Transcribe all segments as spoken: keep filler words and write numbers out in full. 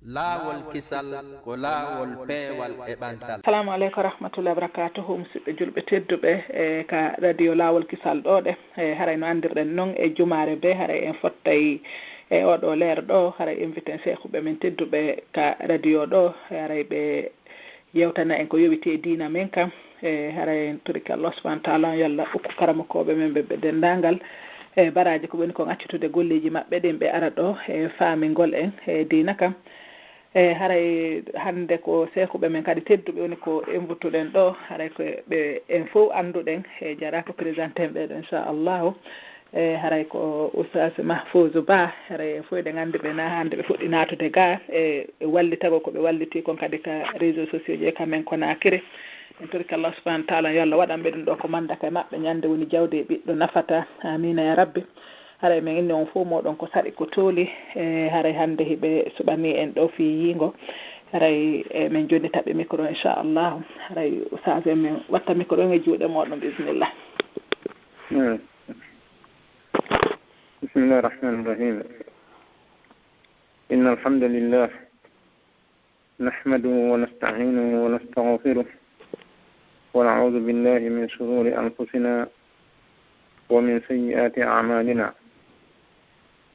Laawol kisal ko laawol peewal e ɓantal. Assalamu aleykum wa rahmatullahi wa barakatuhu. Musidɓe julɓe tedduɓe, e ka radio Laawol Kisal ɗo ɗe, e haray no anndirɗen noon e jumaare be, haray en fottay e oɗo leer ɗo, haray inviten seekuɓe men tedduɓe ka radio ɗo, e haray ɓe yewtana en ko yowiti e diina men kan. E haray en torike Allah subhanahu wa taala, yo Allah ukku karamokooɓe men ɓe, ɓe denndaangal e baraaji ko woni kon accutude golleeji maɓɓe ɗin, ɓe ara ɗo e faamingol en e diina kan. E haray hannde ko seekuɓe men kadi tedduɓe woni ko envutuɗen ɗo, haray ko ɓe en fof annduɗen, e jara ko présenté en ɓeɗo inchallahu. E haray ko Oustaz Mahfouz Ba, haray fof eɗen anndi ɓe na hannde ɓe fuɗɗi naatude ga e wallitagol ko ɓe walliti kon kadi ka réseau sociaux ji e ka men Konakiri. En torike Allah subhanahu wa taala, yo Allah waɗan ɓe ɗum ɗo ko mandaka e maɓɓe, ñande woni jawdi e ɓiɗɗo nafata. Amina ya rabbi. Haray men inni on fof moɗon ko saɗi ko tooli, e haray hannde hiɓe suɓani en ɗo fii yiingo. Haray e men jonni taɓɓi micro inchallahu. Haray Oustaz en men watta micro en e juuɗe moɗon bismillah. بسم الله الرحمن الرحيم. إن الحمد لله نحمده ونستعينه ونستغفره، ونعوذ بالله من شرور أنفسنا ومن سيئات أعمالنا.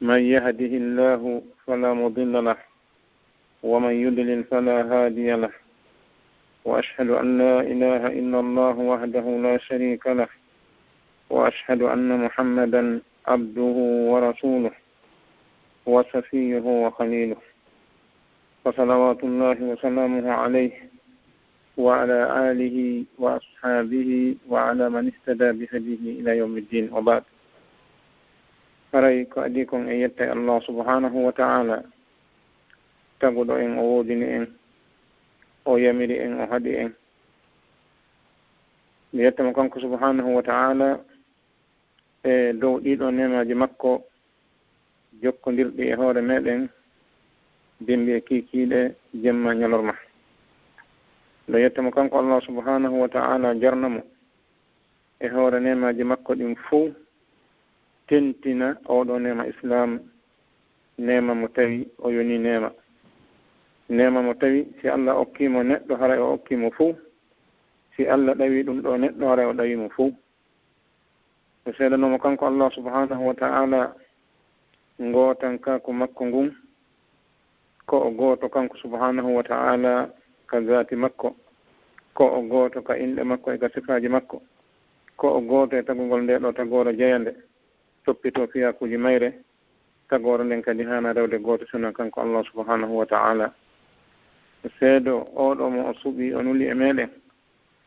من يهده الله فلا مضل له، ومن يضلل فلا هادي له. وأشهد أن لا إله إلا الله وحده لا شريك له، وأشهد أن محمدا عبده ورسوله وصفيه وخليله، فصلوات الله وسلامه عليه وعلى آله وأصحابه وعلى من اهتدى بهديه إلى يوم الدين، وبعد. Haray ko adii kon en yettay Allah subhanahu wa ta'ala, taguɗo en, o woodini en, o yamiri en, o haɗi en. Mi yetta mo kanko subhanahu wa ta'ala e dow ɗiɗo neemaaji makko jokkondirɗi e hoore meɗen, dimbi e kiikiiɗe, jemma ñalorma. Miɗo yetta mo kanko Allah subhanahu wa ta'ala, jarna mo e hoore neemaaji makko ɗin fow, tentina oɗo neema Islam, neema mo tawi o yoni neema. Neema mo tawi si Allah okki mo neɗɗo, haray o okki mo fow. Si Allah ɗawi ɗum ɗo neɗɗo, haray o ɗawi mo fow. O seedanoo mo kanko Allah subhanahu wa ta'ala, ngootankaaku makko ngun, ko o gooto kanko subhanahu wa ta'ala ka zaati makko, ko o gooto ka inɗe makko e ka sifaaji makko, ko o gooto e tagugol nde ɗo tagoore jeyande, toppitoo fiyaakuuji mayre, tagoore nden kadi haanaa rewde gooto si wonaa kanko Allah subhanahu wa ta'ala. Seedo oɗo mo o suɓi, o nuli e meɗen,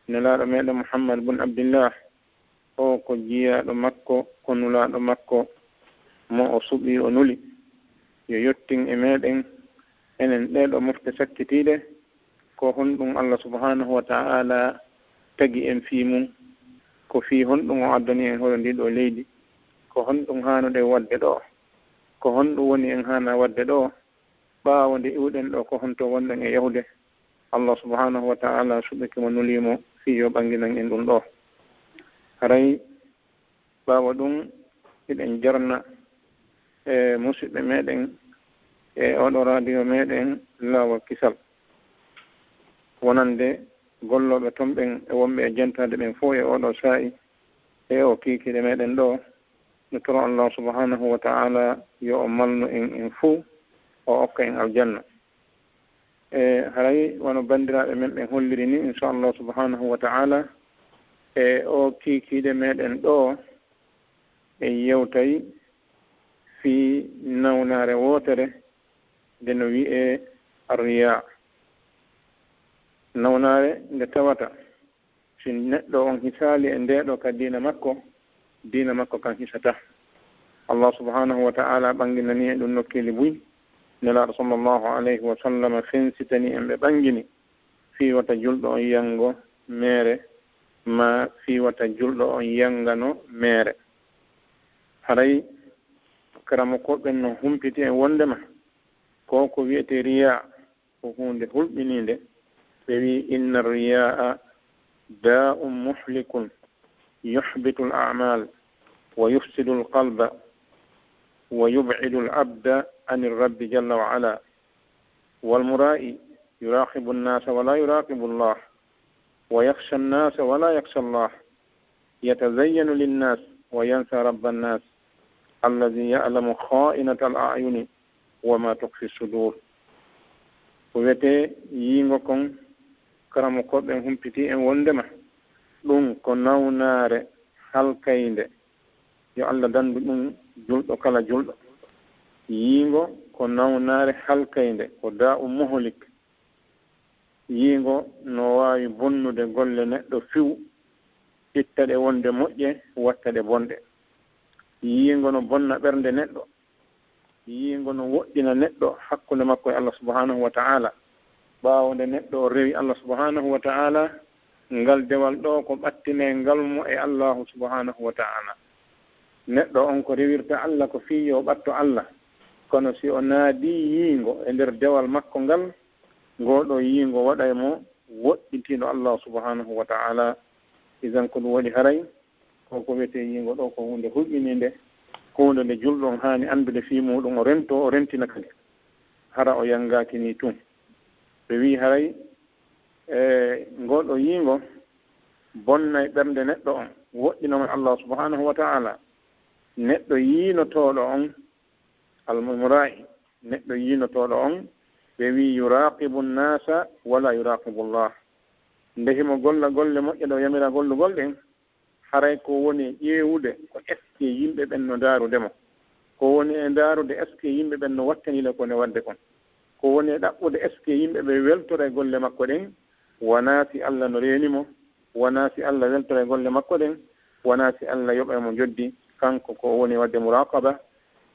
Nelaaɗo meɗen Muhammad bun Abdillah, o ko jiyaaɗo makko, ko nulaaɗo makko, mo o suɓi, o nuli. Yo yottin e meɗen, enen ɗee ɗo mofte sakkitiiɗe, ko honɗum Allah subhanahu wa ta'ala tagi en fii mum? Ko fii honɗum o addani en hoɗo ndii ɗoo leydi? Ko honɗum haanuɗen waɗde ɗoo? Ko honɗum woni en haanaa waɗde ɗoo? Ɓaawo nde iwɗen ɗoo, ko honto wonɗen e yahude? Allah subhanahu wa ta'ala suɓike mo, nulii mo fii yo ɓannginan en ɗum ɗoo. Haray ɓaawo ɗum, hiɗen jarna e musiɓɓe meɗen e oɗo radio meɗen Laawol Kisal, wonande gollooɓe ton ɓen e wonɓe e jentaade ɓen fow e oɗo saa'i e o kiikiiɗe meɗen ɗoo. Mi toro Allah subhanahu wa ta'ala yo o malnu en en fow, o okka en aljanna. E haray wano banndiraaɓe men ɓen holliri ni, inchallah subhanahu wa ta'ala, e o kiikiiɗe meɗen ɗoo, en yewtay fii nawnaare wootere nde no wi'ee arriya. Nawnaare nde tawata si neɗɗo on hisaali e ndee ɗoo ka diina makko, diina makko kan hisataa. Allah subhanahu wa ta'ala ɓannginani en ɗum nokkeeli buy. Nelaaɗo sallallahu alayhi wa sallam fensitani en, ɓe ɓanngini fii wata julɗo on yanngo meere, maa fii wata julɗo on yanngano meere. Haray karamokooɓe ɓen no humpiti en wonndema ko ko wi'etee riyaa, ko huunde hulɓiniinde. Ɓe wi'i, inna riyaa daa'un muhlikun yuhbitul a'mal wa yufsidul qalba wa yub'idul abda anir rabbi jalla wa ala. والمرائي يراقب الناس ولا يراقب الله، ويخشى الناس ولا يخشى الله، يتزين للناس وينسى رب الناس، الذي يعلم خائنة الأعين وما تخفي الصدور. Ko wiyetee yiingo kon, karamokooɓe ɓen humpiti en wonndema ɗum ko nawnaare halkaynde. Yo Allah danndu ɗum julɗo kala julɗo. Yiingo ko nawnaare halkaynde, ko daa'u muhlik. Yiingo no waawi bonnude golle neɗɗo fiw, itta ɗe wonde moƴƴe, watta ɗe bonɗe. Yiingo no bonna ɓernde neɗɗo. Yiingo no woɗɗina neɗɗo hakkunde makko e Allah subhanahu wa ta'ala. Ɓaawo nde neɗɗo o rewi Allah subhanahu wa ta'ala, ngal dewal ɗo ko ɓattinay ngal mo e Allahu subhanahu wa ta'ala. Neɗɗo on ko rewirta Allah ko fii yo ɓatto Allah. Kono si o naadii yiingo e nder dewal makko ngal, ngoo ɗoo yiingo waɗay mo woɗɗintiiɗo Allah subhanahu wa ta'ala. Idan ko ɗum waɗi haray ko ko wiyetee yiingo ɗo ko huunde hulɓiniinde, huunde nde julɗo on haani anndude fii muuɗum, o rentoo, o rentina kadi. Hara o yanngaaki nii tun. Ɓe wi'i haray e ngoo ɗoo yiingo bonnay ɓernde neɗɗo on, woɗɗina mo Allah subhanahu wa ta'ala. Neɗɗo yiinotooɗo on, al-mura'i, neɗɗo yiinotooɗo on, ɓe wi'i yuraqibu nnasa wala yuraqibu Allah. Nde himo golla golle moƴƴe ɗe o yamira gollugol ɗen, haray ko woni e ƴeewude ko est-ce que yimɓe ɓen no ndaarude mo. Ko woni e ndaarude est-ce que yimɓe ɓen no wattani le ko ne waɗde kon. Ko woni e ɗaɓɓude est-ce que yimɓe ɓe weltora e golle makko ɗen, wanaa si Allah no reeni mo, wanaa si Allah weltora e golle makko ɗen, wanaa si Allah yoɓay mo njoddi. Kanko ko o woni waɗde muraqaba,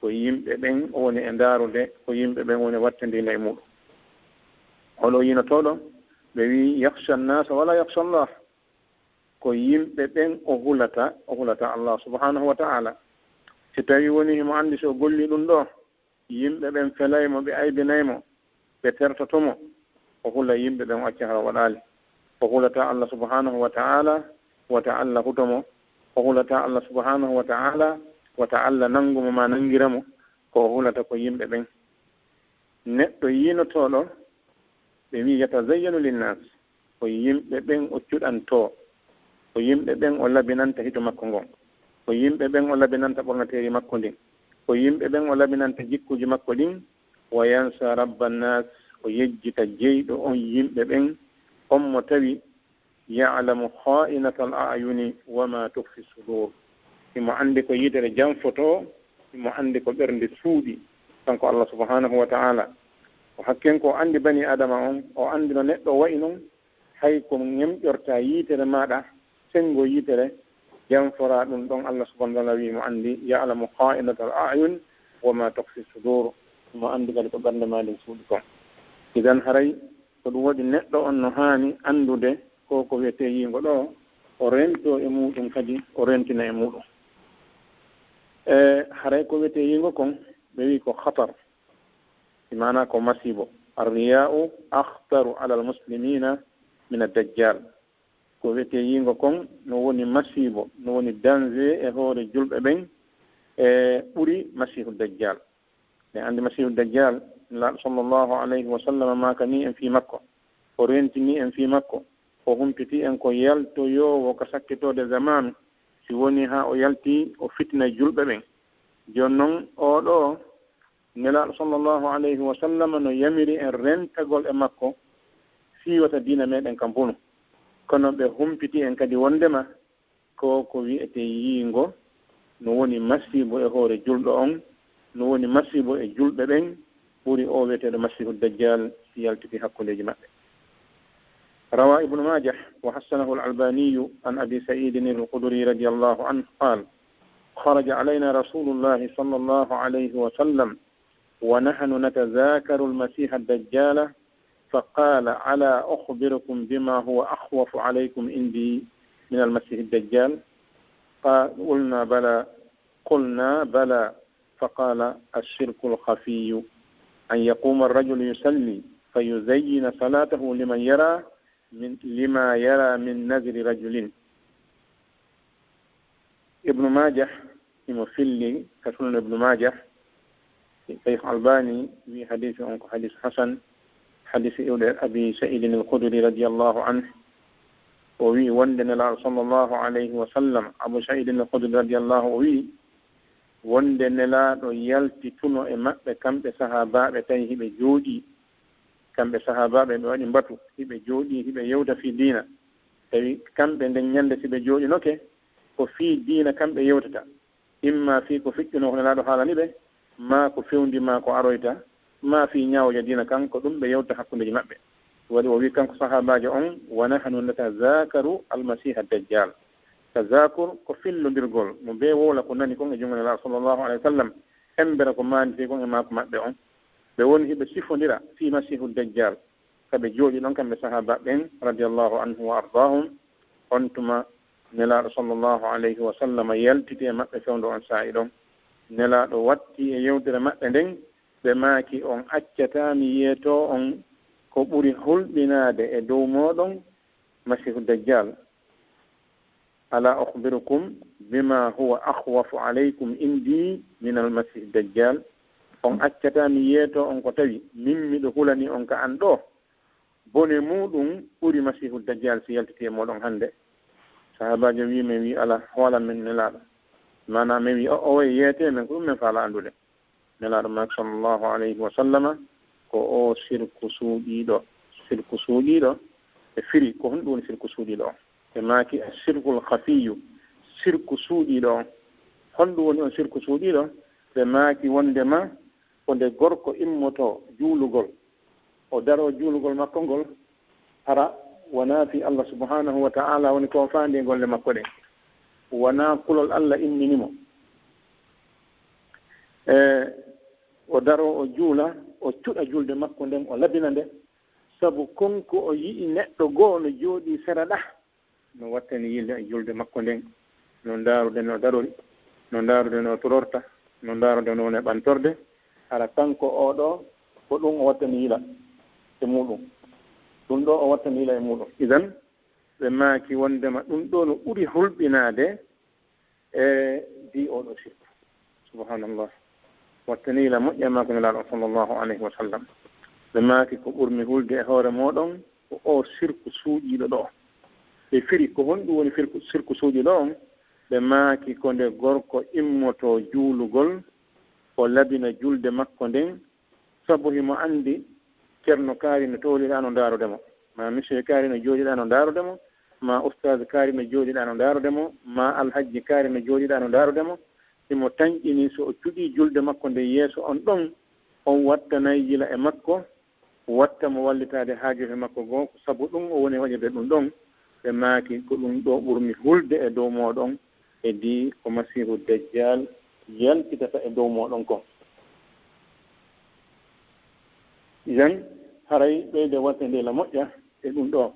ko yimɓe ɓen o woni e ndaarude, ko yimɓe ɓen woni wattandi le e muuɗum. Holo yiinotooɗo, ɓe wi'i yakhsha nnasa wala yakhsha Allah. Ko yimɓe ɓen o hulata, o hulata Allah subhanahu wa ta'ala. Si tawi woni himo anndi si o golli ɗum ɗo, yimɓe ɓen felay mo, ɓe aybinay mo, ɓe tertoto mo, o hula yimɓe ɓen, o acca hara o waɗaali. O hulata Allah subhanahu wa ta'ala, wata Allah huto mo. O hulata Allah subhanahu wa ta'ala, wata Allah nanngu mo maa nanngira mo. Ko o hulata ko yimɓe ɓen. Neɗɗo yiinotooɗo, ɓe wi'i yatazayyanu linnas, ko yimɓe ɓen o cuɗantoo, ko yimɓe ɓen o labinanta hito makko ngon, ko yimɓe ɓen o labinanta ɓornateeri makko ndin, ko yimɓe ɓen o labinanta jikkuuji makko ɗin. Wa yansa rabba nnas, o yejjita jeyɗo on yimɓe ɓen, on mo tawi ya'lamu kha'inatal a'yuni wa ma tukhfi sudur. Himo anndi ko yitere janfotoo, himo anndi ko ɓernde suuɗi, kanko Allah subhanahu wa ta'ala. Ko hakken ko o anndi bani Adama on, o anndi no neɗɗo wa'i non, hay ko ñemƴorta yitere maaɗa, senngo yitere, janfora ɗum ɗon. Allah subhanahu wa ta'ala wi'i mo anndi, ya'lamu kha'inatal a'yun wa ma tukhfi sudur. Himo anndi kadi ko ɓernde maa nden suuɗi kon. Idan haray ko ɗum waɗi neɗɗo on no haani anndude ko ko wiyetee yiingo ɗo, o rentoo e muuɗum kadi, o rentina e muuɗum. E haray ko wiyetee yiingo kon, ɓe wi'i ko khatar, e maana ko masiibo. Arriya'u akhtaru ala almuslimina min ad-dajjal. Ko wiyetee yiingo kon no woni masiibo, no woni danger e hoore julɓe ɓen, e ɓuri Masiihu Dajjal. Ɓe anndi Masiihu Dajjal, Nulaaɗo sallallahu alayhi wa sallam maakanii en fii makko, o rentinii en fii makko, o humpitii en ko yaltoyoowo ka sakkitoode zamaanu, si wonii haa o yaltii, o fitinay julɓe ɓen. Jooni non, oo ɗoo Nelaaɗo sallallahu alayhi wa sallam no yamiri en rentagol e makko fii wata diina meɗen kan bonu. Kono ɓe humpitii en kadi wonndema ko ko wi'etee yiingo no woni masiibo e hoore julɗo on, no woni masiibo e julɓe ɓen, ɓuri oo wi'eteeɗo Masiihu Dajjal si yaltitii hakkundeeji maɓɓe. روى ابن ماجه وحسنه الألباني عن أبي سعيد الخدري رضي الله عنه قال: خرج علينا رسول الله صلى الله عليه وسلم ونحن نتذاكر المسيح الدجال فقال: ألا أخبركم بما هو أخوف عليكم عندي من المسيح الدجال؟ قال: قلنا بلى، قلنا بلى، فقال: الشرك الخفي، أن يقوم الرجل يصلي فيزين صلاته لمن يرى من، لما يرى من نظر رجل. Ibnu Maajah himo filli ka Sunan Ibnu Maajah, Sheikh Albani wi'i hadiisi on ko hadiisi hasan, Hadisi iwɗo Abi Sa'idin al-Khudri radiyallahu anhu, o wi'i wonde Nelaaɗo sallallahu alayhi wa sallam, Abu Sa'idin al-Khudri radiyallahu, o wi'i wonde Nelaaɗo yalti tuno e maɓɓe, kamɓe sahaabaaɓe, tawi hiɓe jooɗii. Kamɓe sahaabaaɓe, ɓe waɗi mbatu, hiɓe jooɗii, hiɓe yewta fii diina. Tawi kamɓe nden ñannde, si ɓe jooɗinoke, ko fii diina kamɓe yewtata. Imma fii ko feƴƴunoo ko Nelaaɗo haalani ɓe, maa ko fewndi, maa ko aroyta, maa fii ñaawooje diina kan, ko ɗum ɓe yewta hakkundeeji maɓɓe. Waɗi o wi'i kanko sahaabaajo on, "Wa nahnu natazakaru al-Masiha Dajjal." Tazakur ko fillondirgol, no bee wowla ko nani kon e junngo Nelaaɗo sallallahu alayhi wa sallam, hembere ko maanditi kon e maaku maɓɓe on. Ɓe woni hiɓe sifondira fii Masiihu Dajjal. Ka ɓe jooɗii ɗon kamɓe sahaaba ɓen, radiyallahu anhu wa ardaahum, on tuma Nelaaɗo sallallahu alayhi wa sallam yaltiti e maɓɓe fewndo on saa'i ɗon. Nelaaɗo watti e yewtere maɓɓe nden, ɓe maaki, "On accataa mi yeetoo on ko ɓuri hulɓinaade e dow mooɗon Masiihu Dajjal. Alaa ukhbirukum bima huwa akhwafu alaykum indi min al-Masiihi Dajjal? On accataa mi yeetoo on ko tawi min miɗo hulani on ka an ɗoo?" Bone muuɗum ɓuri Masiihu Dajjal si yaltitii e mooɗon hannde. Sahaabaajo wi'i, men wi'i, "Alaa, hoolan men Nelaaɗo." Maanaa men wi'i, "O, o wayi yeetee men, ko ɗum men faalaa anndude." Nelaaɗo maaki, sallallahu alayhi wa sallama, ko o sirku suuɗiiɗo. Sirku suuɗiiɗo, ɓe firi, ko honɗum woni sirku suuɗiiɗo on? Ɓe maaki, "As-sirkul khafiyyu", sirku suuɗiiɗo on. Honɗum woni on sirku suuɗiiɗo? Ɓe maaki wondema ko nde gorko immotoo juulugol, o daroo juulugol makko ngol, hara wonaa fii Allah subhanahu wa ta'ala woni ko faandi e golle makko ɗen. Wonaa kulol Allah immini mo. E, o daroo, o juula, o cuɗa julde makko nden, o labina nde, sabu kon ko o yi'i neɗɗo goo no jooɗii sera ɗaa. No wattani yila e julde makko nden, no ndaarude no darori, no ndaarude no tororta, no ndaarude no woni ɓantorde, hara kanko oo ɗoo, ko ɗum o wattani yila e muuɗum. Ɗum ɗoo o wattani yila e muuɗum. Idan, ɓe maaki wondema ɗum ɗoo no ɓuri hulɓinaade e dii oo ɗoo sirku. Subhanallah. Wattani yila moƴƴa maako Nelaaɗo sallallahu alayhi wa sallam. Ɓe maaki ko ɓurmi hulde e hoore mooɗon ko oo sirku suuɗiiɗo ɗoo. Ɓe firi ko honɗum woni firku-, sirku suuɗiiɗo on? Ɓe maaki ko nde gorko immotoo juulugol, o labina julde makko nden, sabu himo anndi Ceerno kaari no tooliɗaa no ndaarude mo, maa Monsieur kaari no jooɗiɗaa no ndaarude mo, maa Ustaaz kaari no jooɗiɗaa no ndaarude mo, maa Alhajji kaari no jooɗiɗaa no ndaarude mo. Himo tanƴini so o cuɗii julde makko nde yeeso on ɗon, on wattanay yila e makko, watta mo wallitaade haajuuɓe makko goo, ko sabu ɗum o woni waɗirde ɗum ɗon. Ɓe maaki, ko ɗum ɗoo ɓurmi hulde e dow mooɗon, e dii ko Masiihu Dajjal yaltitata e dow mooɗon kon. Idan, haray ɓeyde wattande la moƴƴa e ɗum ɗoo.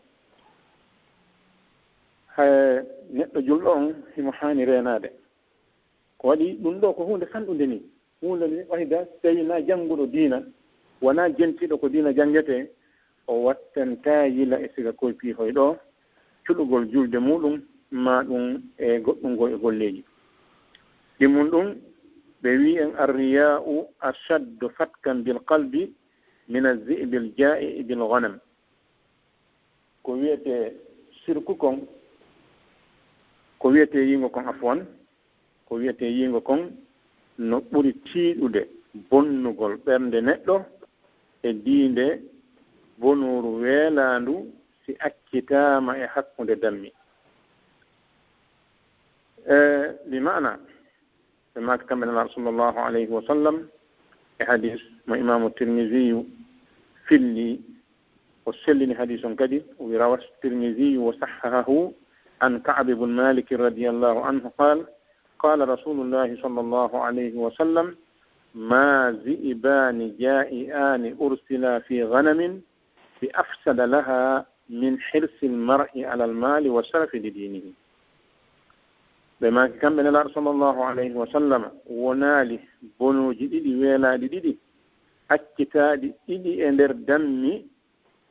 Hay neɗɗo julɗo on, himo haani reenaade. Ko waɗi ɗum ɗoo ko huunde fanɗunde nii. Huunde nde wahida, so tawii na jannguɗo diina, wonaa jentiiɗo ko diina janngetee, o wattantaa yila e siga koy piihoy ɗoo, cuɗugol julde muuɗum, maa ɗum e goɗɗum goo e golleeji. Ɗi mun ɗum, ɓe wi'i en, "Arriya'u ashaddu fatkan bil qalbi min az-zi'bil ja'i bil ghanam." Ko wi'etee sirku kon, ko wi'etee yiingo kon, afwan, ko wi'etee yiingo kon no ɓuri tiiɗude bonnugol ɓernde neɗɗo e diinde bonooru weelaandu si accitaama e hakkunde dammi. E, bi maana, ɓe maaki kamɓe Nelaaɗo sallallahu alayhi wa sallam e hadis mo Imaamu Tirmiziyu filli, o sellini hadis on kadi, o wi rawa Tirmiziyu wa sahhahahu an Ka'b ibn Malik radiyallahu anhu qal, qala Rasulullahi sallallahu alayhi wa sallam, "Ma zi'bani ja'i'ani ursila fi ghanamin bi afsada laha min hirsil mar'i alal mali wa sharafi li dinihi." Ɓe maaki kamɓe Nelaaɗo sallallahu alayhi wa sallam, wonaali bonooji ɗiɗi, weelaaɗi ɗiɗi, accitaaɗi ɗiɗi e nder dammi,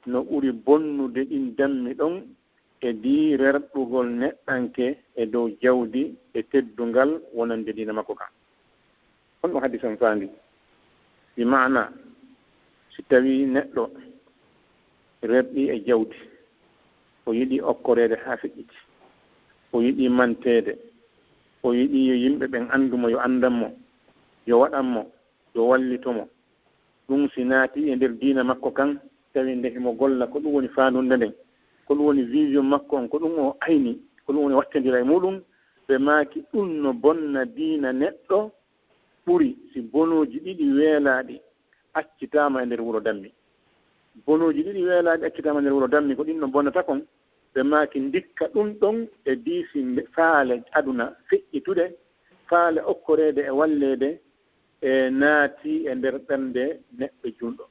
no ɓuri bonnude ɗin dammi ɗon e dii rerɗugol neɗɗanke e dow jawdi e teddungal wonande diina makko kan. Honɗum hadis on faandi? Bi maana, si tawii neɗɗo rerɗi e jawdi. O yiɗi okkoreede haa feƴƴiti. O yiɗi manteede. O yiɗi yo yimɓe ɓen anndu mo, yo anndan mo, yo waɗan mo, yo wallito mo. Ɗum si naati e nder diina makko kan, tawi nde himo golla, ko ɗum woni faandunde nden, ko ɗum woni vision makko on, ko ɗum o ayni, ko ɗum woni wattandira e muɗum, ɓe maaki ɗum no bonna diina neɗɗo ɓuri si bonooji ɗiɗi weelaaɗi accitaama e nder wuro dammi. Bonooji ɗiɗi weelaaɗi accitaama e nder wuro dammi, ko ɗin no bonnata kon. Ɓe maaki ndikka ɗum ɗon e diisi nde-, faale aduna feƴƴituɗe, faale okkoreede e walleede e naati e nder ɓernde neɗɗo julɗo.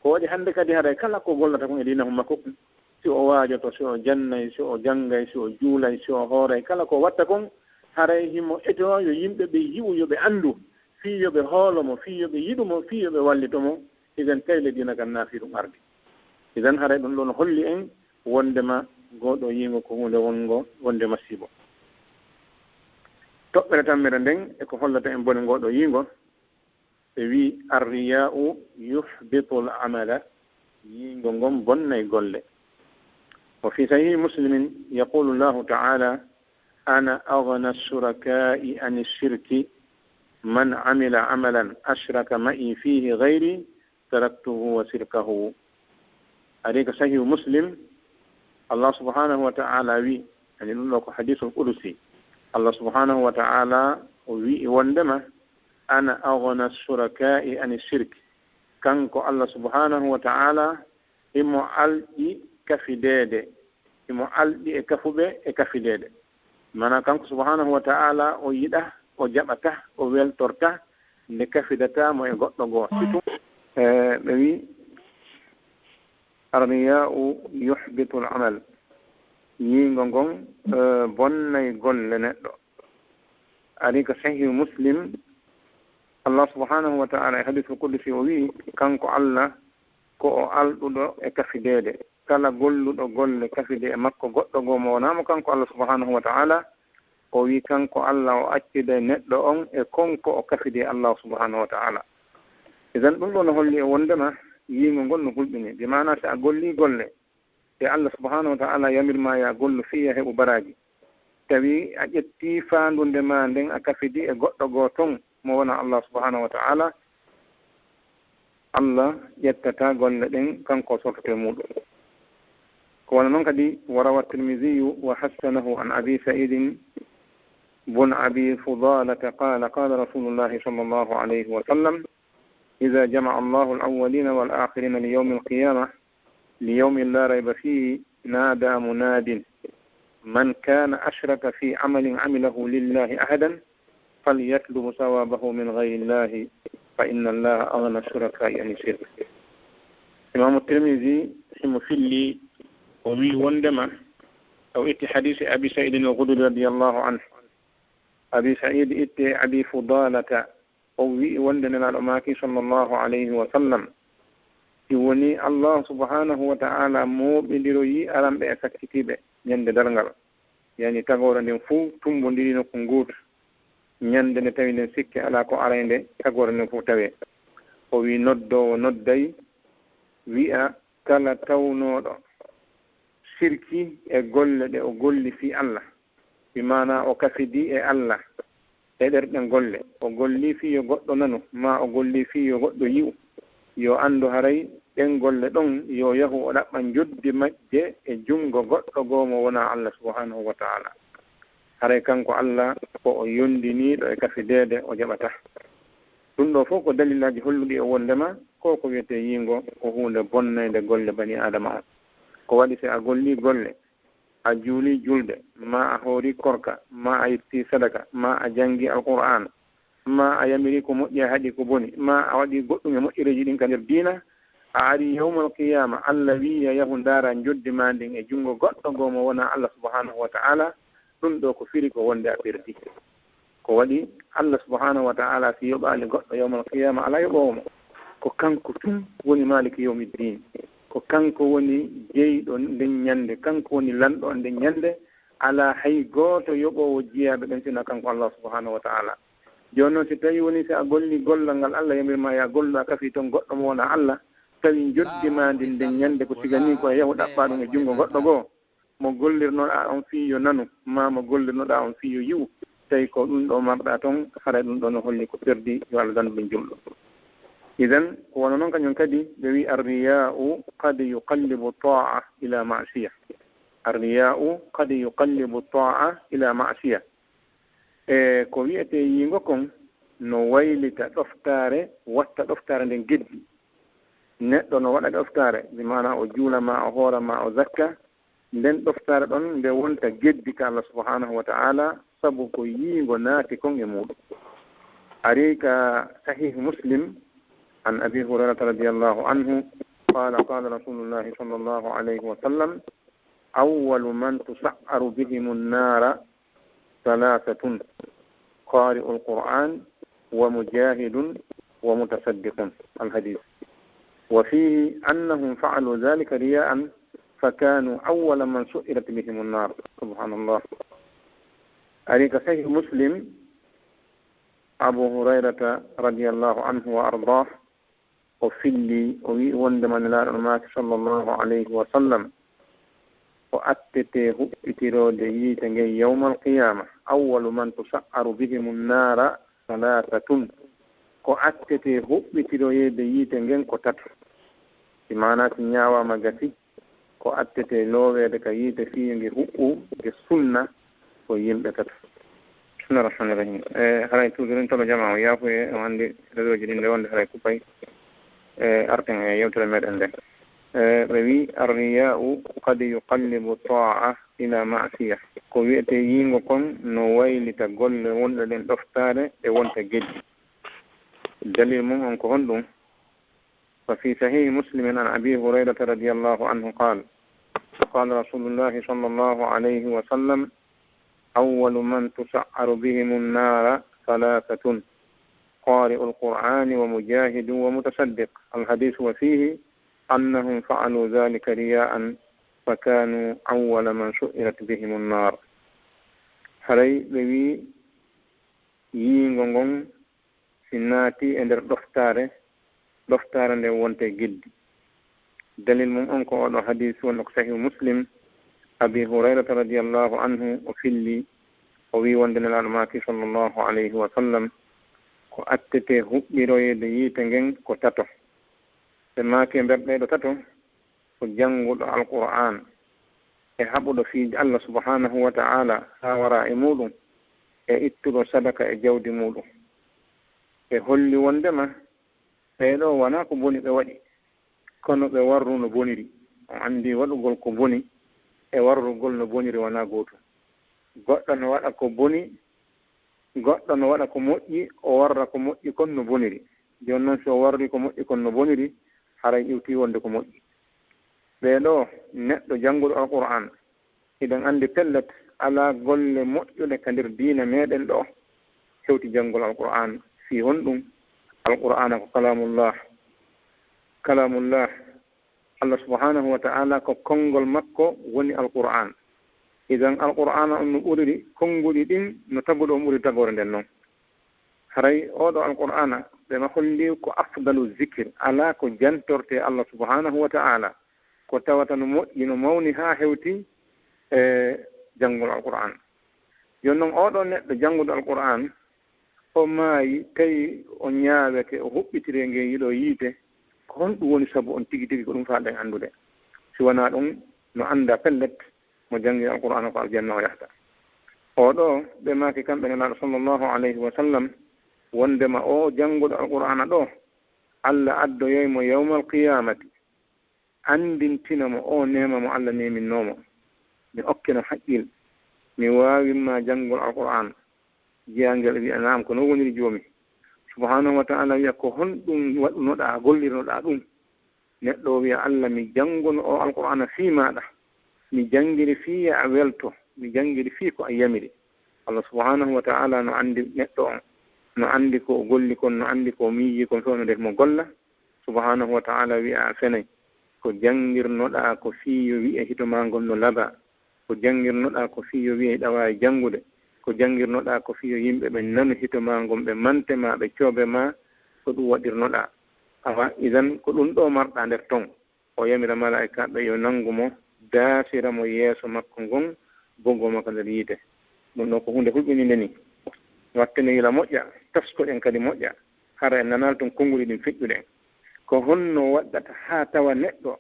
Ko waɗi hannde kadi haray kala ko gollata kon e diina makko kon, si o waajoto, si o jannay, si o janngay, si o juulay, si o hooray, kala ko watta kon, haray himo etoo yo yimɓe ɓe yi'u, yo ɓe anndu, fii yo ɓe hoolo mo, fii yo ɓe yiɗu mo, fii yo ɓe wallito mo, idan tawi le diina kan naafii ɗum ardi. Idan haray ɗum ɗon holli en wondema ngoo ɗoo yiingo ko huunde wonngo wonde masiibo. Toɓɓere tammere nden e ko hollata en bone ngoo ɗoo yiingo, ɓe wi'i, "Arriya'u yuhbitul amala," yiingo ngon bonnay golle. Wa fi sahihi Muslimin yaqulu Allahu ta'ala, "Ana aghna shuraka'i ani shirki, man amila amalan ashraka ma'i fihi ghayri, taraktuhu wa shirkahu." Ari ka Sahihu Muslim, Allah subhanahu wa ta'ala wi, yani ɗum ɗo ko hadisul qudusi. Allah subhanahu wa ta'ala o wi'i wondema, "Ana aghna shuraka'i ani shirk." Kanko Allah subhanahu wa ta'ala himo alɗi kafideede, himo alɗi e kafuɓe e kafideede. Mana kanko subhanahu wa ta'ala o yiɗa, o jaɓata, o weltorta nde kafidata mo e goɗɗo goo. Situ, e, ɓe wi, "Arriya'u yuhbitul amal." Yiingo ngon, e, bonnay golle neɗɗo. Ari ka Sahihu Muslim, Allah subhanahu wa ta'ala e hadisul qudusi o wi'i, kanko Allah ko o alɗuɗo e kafideede. Kala golluɗo golle kafide e makko goɗɗo goo mo wonaa mo kanko Allah subhanahu wa ta'ala, o wi'i kanko Allah o acciday neɗɗo on e kon ko o kafidi e Allah subhanahu wa ta'ala. Idan ɗum ɗo no holli e wondema yiingo ngol no hulɓini. Bi maana si a golli golle, e Allah subhanahu wa ta'ala yamir ma ya gollu fii ya heɓu baraaji. Tawi a ƴetti faandunde ma nden a kafidi e goɗɗo goo ton mo wona Allah subhanahu wa ta'ala, Allah ƴettata golle ɗen, kanko o sortoto e muɗum. Ko wano non kadi, wa rawa Tirmidhiyu wa hassanahu an Abi Sa'idin bun Abi Fudalata qala, qala Rasulullahi sallallahu alayhi wa sallam, إذا جمع الله الأولين والآخرين ليوم القيامة، ليوم لا ريب فيه، نادى مناد، من كان أشرك في عمل عمله لله أحدا، فليطلب ثوابه من غير الله، فإن الله أغنى الشركاء عن الشرك. Imaamu Tirmidhi himo filli, o wi'i wondema, o itti hadiisi Abi Sa'idin al-Khudri radiyallahu anhu. Abi Sa'id itti Abi Fudalata, o wi'i wonde Nelaaɗo maaki, sallallahu alayhi wa sallam, si woni Allah subhanahu wa ta'ala mooɓindiroyi aranɓe e sakkitiiɓe ñande darngal, yani tagoore nden fuu tumbondiri nokku nguutu, ñande nde tawi nden sikke alaa ko aray nde, tagoore nden fuu tawee. O wi'i noddoowo nodday, wi'a kala tawnooɗo sirki e golle ɗe o golli fii Allah, bi maana o kafidi e Allah e ɗerɗen golle, o golli fii yo goɗɗo nanu, maa o golli fii yo goɗɗo yi'u, yo anndu haray ɗen golle ɗon yo yahu o ɗaɓɓa njoddi majje e junngo goɗɗo goo mo wonaa Allah subhanahu wa ta'ala. Haray kanko Allah ko o yondiniiɗo e kafideede, o jaɓata. Ɗum ɗoo fof ko dalilaaji holluɗi e wondema ko ko wiyetee yiingo ko huunde bonnaynde golle bani Aadama on. Ko waɗi si a golli golle, a juuli julde, maa a hoori korka, maa a itti sadaka, maa a janngi Alqur'aana, maa a yamiri ko moƴƴi a haɗi ko boni, maa a waɗi goɗɗum e moƴƴereeji ɗin ka nder diina, a ari yawmal qiyaama, Allah wi'i yo yahu ndaara njoddi maa ndin e junngo goɗɗo goo mo wonaa Allah subhanahu wa ta'ala, ɗum ɗoo ko firi ko wonde a perdi. Ko waɗi Allah subhanahu wa ta'ala si yoɓaali goɗɗo yawmal qiyaama, alaa yoɓoowo mo. Ko kanko tun woni maaliki yawmiddin. Ko kanko woni jeyɗo nden ñande, kanko woni lanɗo on nden ñande. Alaa hay gooto yoɓoowo jiyaaɓe ɓen sina kanko Allah subhanahu wa ta'ala. Jooni non si tawi woni si a golli gollal ngal Allah yamir ma ya gollu, a kafi ton goɗɗo mo wonaa Allah, tawi njoddi ma ndin nden ñande ko siga ni ko a yahu ɗaɓɓa ɗum e junngo goɗɗo goo, mo gollirnoɗaa on fii yo nanu, maa mo gollirnoɗaa on fii yo yi'u, tawi ko ɗum ɗo marɗaa ton, haray ɗum ɗo no holli ko perdi, yo Allah dandu ɗum julɗo. Idan, ko wano non kañum kadi, ɓe wi'i, "Arriya'u qad yuqallibu ta'a ila ma'siya." Arriya'u qad yuqallibu ta'a ila ma'siya. E ko wi'etee yiingo kon, no waylita ɗoftaare, watta ɗoftaare nden geddi. Neɗɗo no waɗa ɗoftaare, bi maana o juula ma, o hoora ma, o zakka, nden ɗoftaare ɗon nde wonta geddi ka Allah subhanahu wa ta'ala, sabu ko yiingo naati kon e muuɗum. Ari ka Sahih Muslim, an Abi Hurayrata radiyallahu anhu, qala, qala Rasulullahi sallallahu alayhi wa sallam, "Awwalu man tusa'aru bihimu nnaara thalathatun, qari'ul Qur'an, wa mujahidun, wa mutasaddiqun." Al-hadith. "Wa fihi annahum fa'alu dhalika riya'an, fakanu awwala man su'irat bihimu nnar." Subhanallah. Ari ka Sahih Muslim, Abu Hurayrata radiyallahu anhu wa ardah, o filli, o wi'i wondema Nelaaɗo no maaki sallallahu alayhi wa sallam, ko attete huɓɓitiroode yiite ngen yawmal qiyaama, "Awwalu man tusa'aru bihimu nnaara thalathatun." Ko attete huɓɓitiroyeede yiite ngen ko tato. Si maanaa si ñaawaama gasi, ko attete looweede ka yiite fii yo nge huɓɓu, nge sunna, ko yimɓe tato. Bismillahir Rahmanir Rahim. E, haray toujours en tolo jamaa o yaafuye, on anndi réseau ji ɗin nde wonde haray kuppay. E, arten e yewtere meɗen nde. E, ɓe wi, "Arriya'u qad yuqallibu ta'a ila ma'siya." Ko wi'etee yiingo kon no waylita golle wonɗe ɗen ɗoftaare ɗe wonta geddi. Dalil mum on ko honɗum? ففي صحيح مسلم عن أبي هريرة رضي الله عنه قال، قال رسول الله صلى الله عليه وسلم، "أول من تسعر بهم النار ثلاثة، قارئ القرآن ومجاهد ومتصدق." الحديث وفيه أنهم فعلوا ذلك رياء فكانوا أول من سعرت بهم النار. Haray ɓe wi, yiingo ngon si naati e nder ɗoftaare, ɗoftaare nden wonte geddi. Dalil mum on ko oɗo hadis wonɗo ko Sahih Muslim, Abi Hurayrata radiyallahu anhu o filli, o wi wonde Nelaaɗo maaki sallallahu alayhi wa sallam, ko attete huɓɓiroyeede yiite ngen ko tato. Ɓe maaki e nder ɗee ɗo tato, ko jannguɗo Alqur'aan e haɓuɗo fii Allah subhanahu wa ta'ala haa wara e muuɗum, e ittuɗo sadaka e jawdi muuɗum. Ɓe holli wondema ɓee ɗoo wanaa ko boni ɓe waɗi, kono ɓe warru no boniri. On anndi waɗugol ko boni e warrugol no boniri wanaa gootum. Goɗɗo no waɗa ko boni, goɗɗo no waɗa ko moƴƴi, o warra ko moƴƴi kon no boniri. Jooni non, si o warri ko moƴƴi kon no boniri, haray iwtii wonde ko moƴƴi. Ɓee ɗoo, neɗɗo jannguɗo Alqur'aan, hiɗen anndi pellet, alaa golle moƴƴuɗe ka nder diina meɗen ɗoo, hewti janngol Alqur'aan. Fii honɗum? Alqur'aana ko kalaamullah. Kalaamullah, Allah subhanahu wa ta'ala ko konngol makko woni Alqur'aan. Idan Alqur'aana on no ɓuriri konnguɗi ɗin no taguɗo on ɓuri tagoore nden non. Haray oo ɗoo Alqur'aana, ɓe ma holli ko afdalu zikir, alaa ko jantortee Allah subhanahu wa ta'ala, ko tawata no moƴƴi, no mawni haa hewti e janngol Alqur'aan. Jooni non, oo ɗoo neɗɗo jannguɗo Alqur'aan, o maayi, tawi o ñaawete, o huɓɓitiree ngee yiɗo yiite, ko honɗum woni sabu on tigi tigi? Ko ɗum faalɗen anndude. Si wanaa ɗum, no annda pellet, mo janngi Alqur'aana ko aljanna o yahata. Oo ɗoo, ɓe maaki kamɓe Nelaaɗo sallallahu alayhi wa sallam, wondema oo jannguɗo Alqur'aana ɗoo, Allah addoyay mo yawmal qiyaamati, anndintina mo oo neema mo Allah neeminnoo mo, mi okkeno haqqil, mi waawimma janngol Alqur'aan. Jeyangel wi'a, "Naam, ko non woniri Joomi." Subhanahu wa ta'ala wi'a, "Ko honɗum waɗunoɗaa, gollirnoɗaa ɗum?" Neɗɗo o wi'a, "Allah, mi jannguno oo Alqur'aana fii maaɗa. Mi janngiri fii a welto. Mi janngiri fii ko a yamiri." Allah subhanahu wa ta'ala no anndi neɗɗo on. No anndi ko o golli kon, no anndi ko o miiji kon, fewndo nde mo golla. Subhanahu wa ta'ala wi'a, "A fenay. Ko janngirnoɗaa ko fii yo wi'e hito maa ngon no labaa. Ko janngirnoɗaa ko fii yo wi'e hiɗa waawi janngude. Ko janngirnoɗaa ko fii yo yimɓe ɓen nanu hito maa ngon, ɓe mante ma, ɓe coobe ma. Ko ɗum waɗirnoɗaa." Awa, idan ko ɗum ɗo marɗa nder ton. O yamira malaa'ikaaɓe yo nanngu mo, daasira mo yeeso makko ngon, bogoo mo ka nder yiite. Ɗum ɗo ko huunde hulɓininde ni. Wattene yila moƴƴa, taskoɗen kadi moƴƴa, hara en nanaali ton konnguli ɗin feƴƴuɗen. Ko honno waɗɗata haa tawa neɗɗo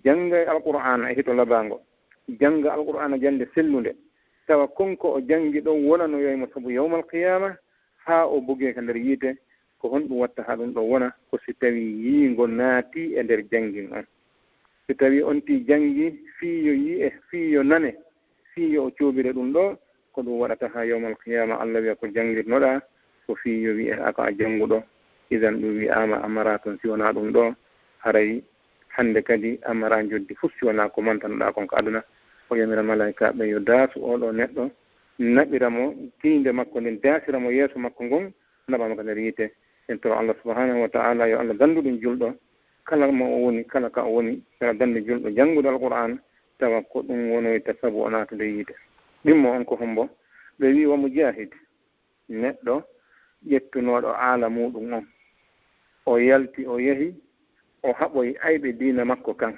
janngay Alqur'aana e hito labaango, jannga Alqur'aana jannde sellunde, tawa kon ko o janngi ɗon wonanoyay mo sabu yawmal qiyaama, haa o bogee ka nder yiite? Ko honɗum watta haa ɗum ɗo wona? Ko si tawii yiingo naatii e nder janngin on. Si tawii on tii janngi fii yo yi'e, fii yo nane, fii yo o coobire ɗum ɗo, ko ɗum waɗata haa yawmal qiyaama, Allah wi'a ko janngirnoɗaa ko fii yo wi'e a ko a jannguɗo. Idan ɗum wi'aama a maraa ton si wonaa ɗum ɗo, haray hannde kadi a maraa njoddi fof si wonaa ko mantanoɗaa kon ka aduna. O yamira malaa'ikaaɓe yo daasu oo ɗoo neɗɗo, naɓira mo tiinde makko nden, daasira mo yeeso makko ngon, naɓa mo ka nder yiite. En toro Allah subhanahu wa ta'ala yo Allah danndu ɗum julɗo, kala mo o woni, kala ka o woni, yo Allah danndu julɗo janngude Alqur'aan, tawa ko ɗum wonoyta sabu o naatude yiite. Ɗimmo on ko hombo? Ɓe wi'i wa mujahid, neɗɗo ƴettunooɗo aala muuɗum on. O yalti, o yehi, o haɓoyi ayɓe diina makko kan.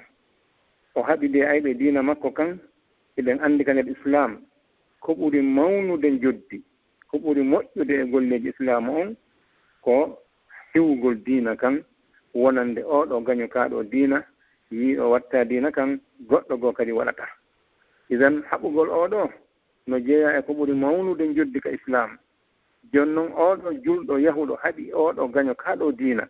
O haɓi ɗe ayɓe diina makko kan, eɗen anndi ka nder Islaam, ko ɓuri mawnude njoddi, ko ɓuri moƴƴude e golleeji Islaam on, ko hiwgol diina kan, wonande oo ɗoo gaño kaa ɗoo diina, yii o watta diina kan, goɗɗo goo kadi waɗata. Idan, haɓugol oo ɗoo no jeyaa e ko ɓuri mawnude njoddi ka Islaam. Jooni non, oo ɗoo julɗo yahuɗo haɓi oo ɗoo gaño kaa ɗoo diina,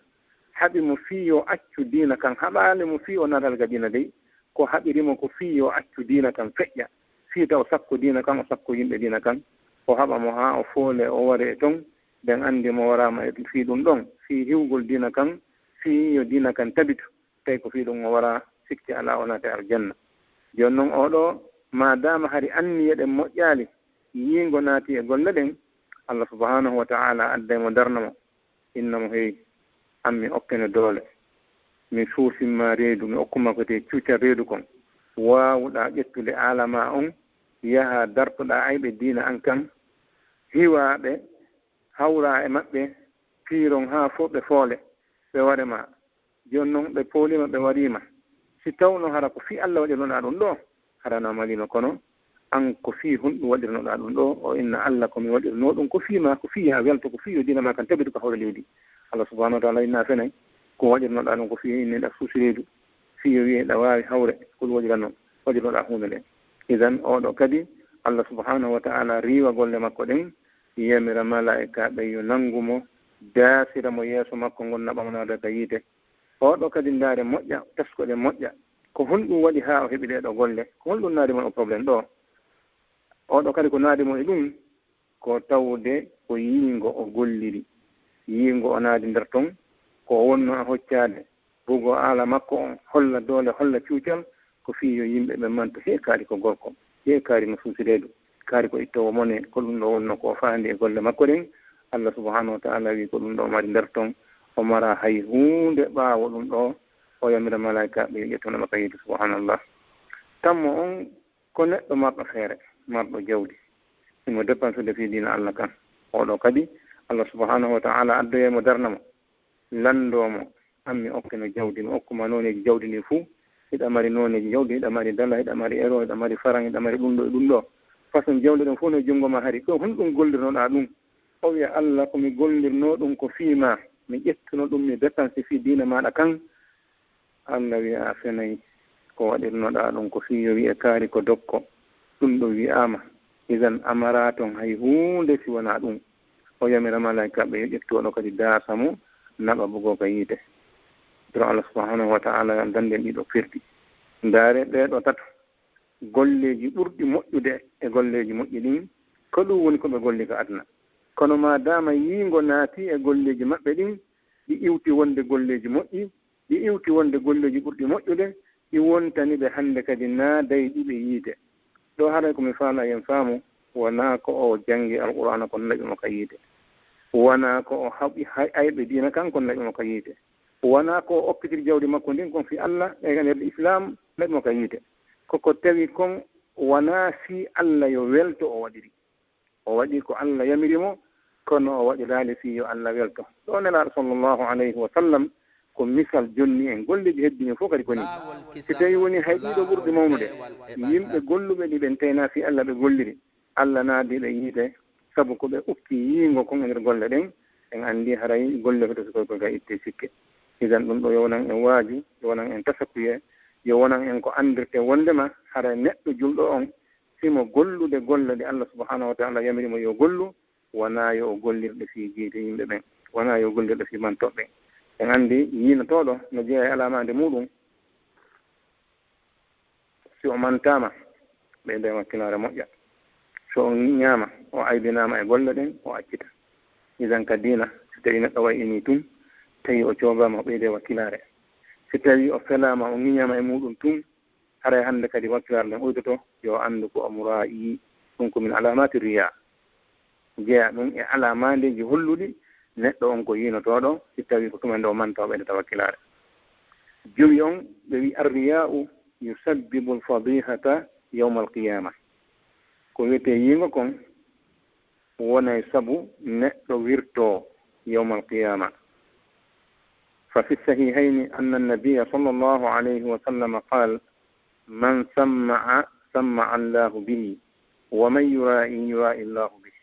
haɓi mo fii yo accu diina kan, haɓaali mo fii o naataali ka diina dey, ko haɓiri mo ko fii yo accu diina kan feƴƴa, fii taw o sakko diina kan, o sakko yimɓe diina kan, o haɓa mo haa o foole, o ware e ton, ɓen anndi mo waraama e fii ɗum ɗon, fii hiwgol diina kan, fii yo diina kan tabitu, tawi ko fii ɗum o waraa, sikki alaa o naata e aljanna. Jooni non oo ɗoo, maadaama hari anniye ɗen moƴƴaali, yiingo naati e golle ɗen, Allah subhanahu wa ta'ala adday mo darna mo, inna mo, hey, an mi okkene doole, mi suusin ma reedu, mi okku ma ko te cuucal reedu kon, waawuɗaa ƴettude aala ma on, yahaa dartoɗaa ayɓe diina an kan, hiwaa ɓe, hawraa e maɓɓe, piiron haa fof ɓe foole, ɓe ware ma. Jooni non ɓe pooliima, ɓe wariima. Si tawno hara ko fii Allah waɗirnoɗaa ɗum ɗoo, hara na maliima, kono an ko fii honɗum waɗirnoɗaa ɗum ɗoo? O inna Allah ko mi waɗirnoo ɗum ko fii ma, ko fii yaa welto, ko fii yo diina ma kan tabitu ka hoore leydi. Allah subhanahu wa ta'ala inna fenay ko waɗirnoɗaa ɗum ko fii inne ɗa suusi reedu, fii yo wi'e ɗa waawi hawre, ko ɗum waɗirano, waɗirnoɗaa huunde nde. Idan oo ɗoo kadi Allah subhanahu wa ta'ala riiwa golle makko ɗen, yamira malaa'ikaaɓe yo nanngu mo, daasira mo yeeso makko ngon, naɓa mo naada ka yiite. Oo ɗoo kadi ndaare moƴƴa, taskoɗe moƴƴa. Ko honɗum waɗi haa o heɓi ɗee ɗoo golle? Ko honɗum naadi mo e problème ɗoo? Oo ɗoo kadi ko naadi mo e ɗum, ko tawde ko yiingo o golliri. Yiingo o naadi nder ton, ko o wonno a hoccaade, bugo aala makko on, holla doole, holla cuucal, ko fii yo yimɓe ɓe mantu, hee kaari ko gorko, hee kaari no suusi reedu, kaari ko ittoowo mone, ko ɗum ɗoo wonno ko o faandi e golle makko ɗen. Allah subhanahu wa ta'ala wi'i ko ɗum ɗoo o mari nder ton, o maraa hay huunde ɓaawo ɗum ɗoo, o yamira malaa'ikaaɓe yo ƴettu mo ka yiite, subhanallah. Tammo on ko neɗɗo marɗo feere, marɗo jawdi, himo dépensude fii diina Allah kan. Oo ɗoo kadi, Allah subhanahu wa ta'ala addoyay mo darna mo, lanndoo mo, an mi okkino jawdi, mi okku ma nooneeji jawdi ndin fuu, hiɗa mari nooneeji jawdi, hiɗa mari dala, hiɗa mari euro, hiɗa mari faran, hiɗa mari ɗum ɗoo e ɗum ɗoo. Façon jawdi ɗin fuu no junngo ma hari. Ko honɗum gollirnoɗaa ɗum? O wi'a, Allah, ko mi gollirnoo ɗum ko fii ma, mi ƴettuno ɗum, mi dépense fii diina maaɗa kan. Allah wi'a, a fenay, ko waɗirnoɗaa ɗum ko fii yo wi'e kaari ko dokko. Ɗum ɗoo wi'aama, idan a maraa ton hay huunde si wanaa ɗum. O yamira malaa'ikaaɓe yo ƴettu oo ɗoo kadi daasa mo, naɓa bugo ka yiite. Dura Allah subhanahu wa ta'ala yo Allah danndu en ɗii ɗoo perdi. Ndaare ɗee ɗoo tato, golleeji ɓurɗi moƴƴude e golleeji moƴƴi ɗin, ko ɗum woni ko ɓe golli ka aduna. Kono maadaama yiingo naati e golleeji maɓɓe ɗin, ɗi iwti wonde golleeji moƴƴi, ɗi iwti wonde golleeji ɓurɗi moƴƴude, ɗi wontani ɓe hannde kadi naadayɗi ɓe yiite. Ɗoo haray ko mi faalaa yo en faamu, wanaa ko o janngi Alqur'aana kon naɓi mo ka yiite. Wanaa ko o haɓi hay ayɓe diina kan kon naɓi mo ka yiite. Wanaa ko o okkitiri jawdi makko ndin kon fii Allah, e ka nder Islaam naɓi mo ka yiite. Ko ko tawi kon wanaa fii Allah yo welto o waɗiri. O waɗi ko Allah yamiri mo, kono o waɗiraali fii yo Allah welto. Ɗoo Nelaaɗo sallallahu alayhi wa sallam, ko misal jonni en. Golleeji heddi en fof kadi ko nii. Si tawii woni hay ɗiɗo ɓurɗi mawnude, yimɓe golluɓe ɗi ɓen taynaa fii Alla ɓe golliri, Alla naadi ɓe yiite sabu ko ɓe ukki yiingo kon e nder golle ɗen, en anndi haray golle ko teskol ko ga itte sikke. Idan ɗum ɗo yo wonan en waaju, yo wonan en tasakuye, yo wonan en ko anndirte wonndema haray neɗɗo julɗo on, himo gollude golle ɗe Alla subhanahu wa ta'ala yamiri mo yo gollu, wonaa yo o gollirɗe fii giite yimɓe ɓen, wonaa yo o gollirɗe fii mantooɓe ɓen. En anndi yiinotooɗo no jeyaa e alaamaande muuɗum, si o mantaama, ɓeyda e wakkilaare moƴƴa. So o ŋiñaama, o aybinaama e golle ɗen, o accita. Idan ka diina, si tawii neɗɗo wa'inii tun, tawi o coobaama, o ɓeyda e wakkilaare. Si tawii o felaama, o ŋiñaama e muuɗum tun, haray hannde kadi wakkilaare nden oytoto, yo o anndu ko o muraa'i, ɗum ko min alaamaati riyaa. Jeyaa ɗum e alaamaandeeji holluɗi neɗɗo on ko yiinotooɗo, si tawii ko tuma nde o manta o ɓeydata wakkilaare. Jowi on, ɓe wi, "Arriyaa'u yusabbibu al-fadihata yawma al-qiyaama." Ko wiyetee yiingo kon, wonay sabu neɗɗo wirtoo yawma al-qiyaama. Fa fi sahihayni anna an-nabiyya sallallahu alayhi wa sallam qaal, "Man samma'a, samma'a Allahu bihi, wa man yuraa'i, yuraa'i Allahu bihi."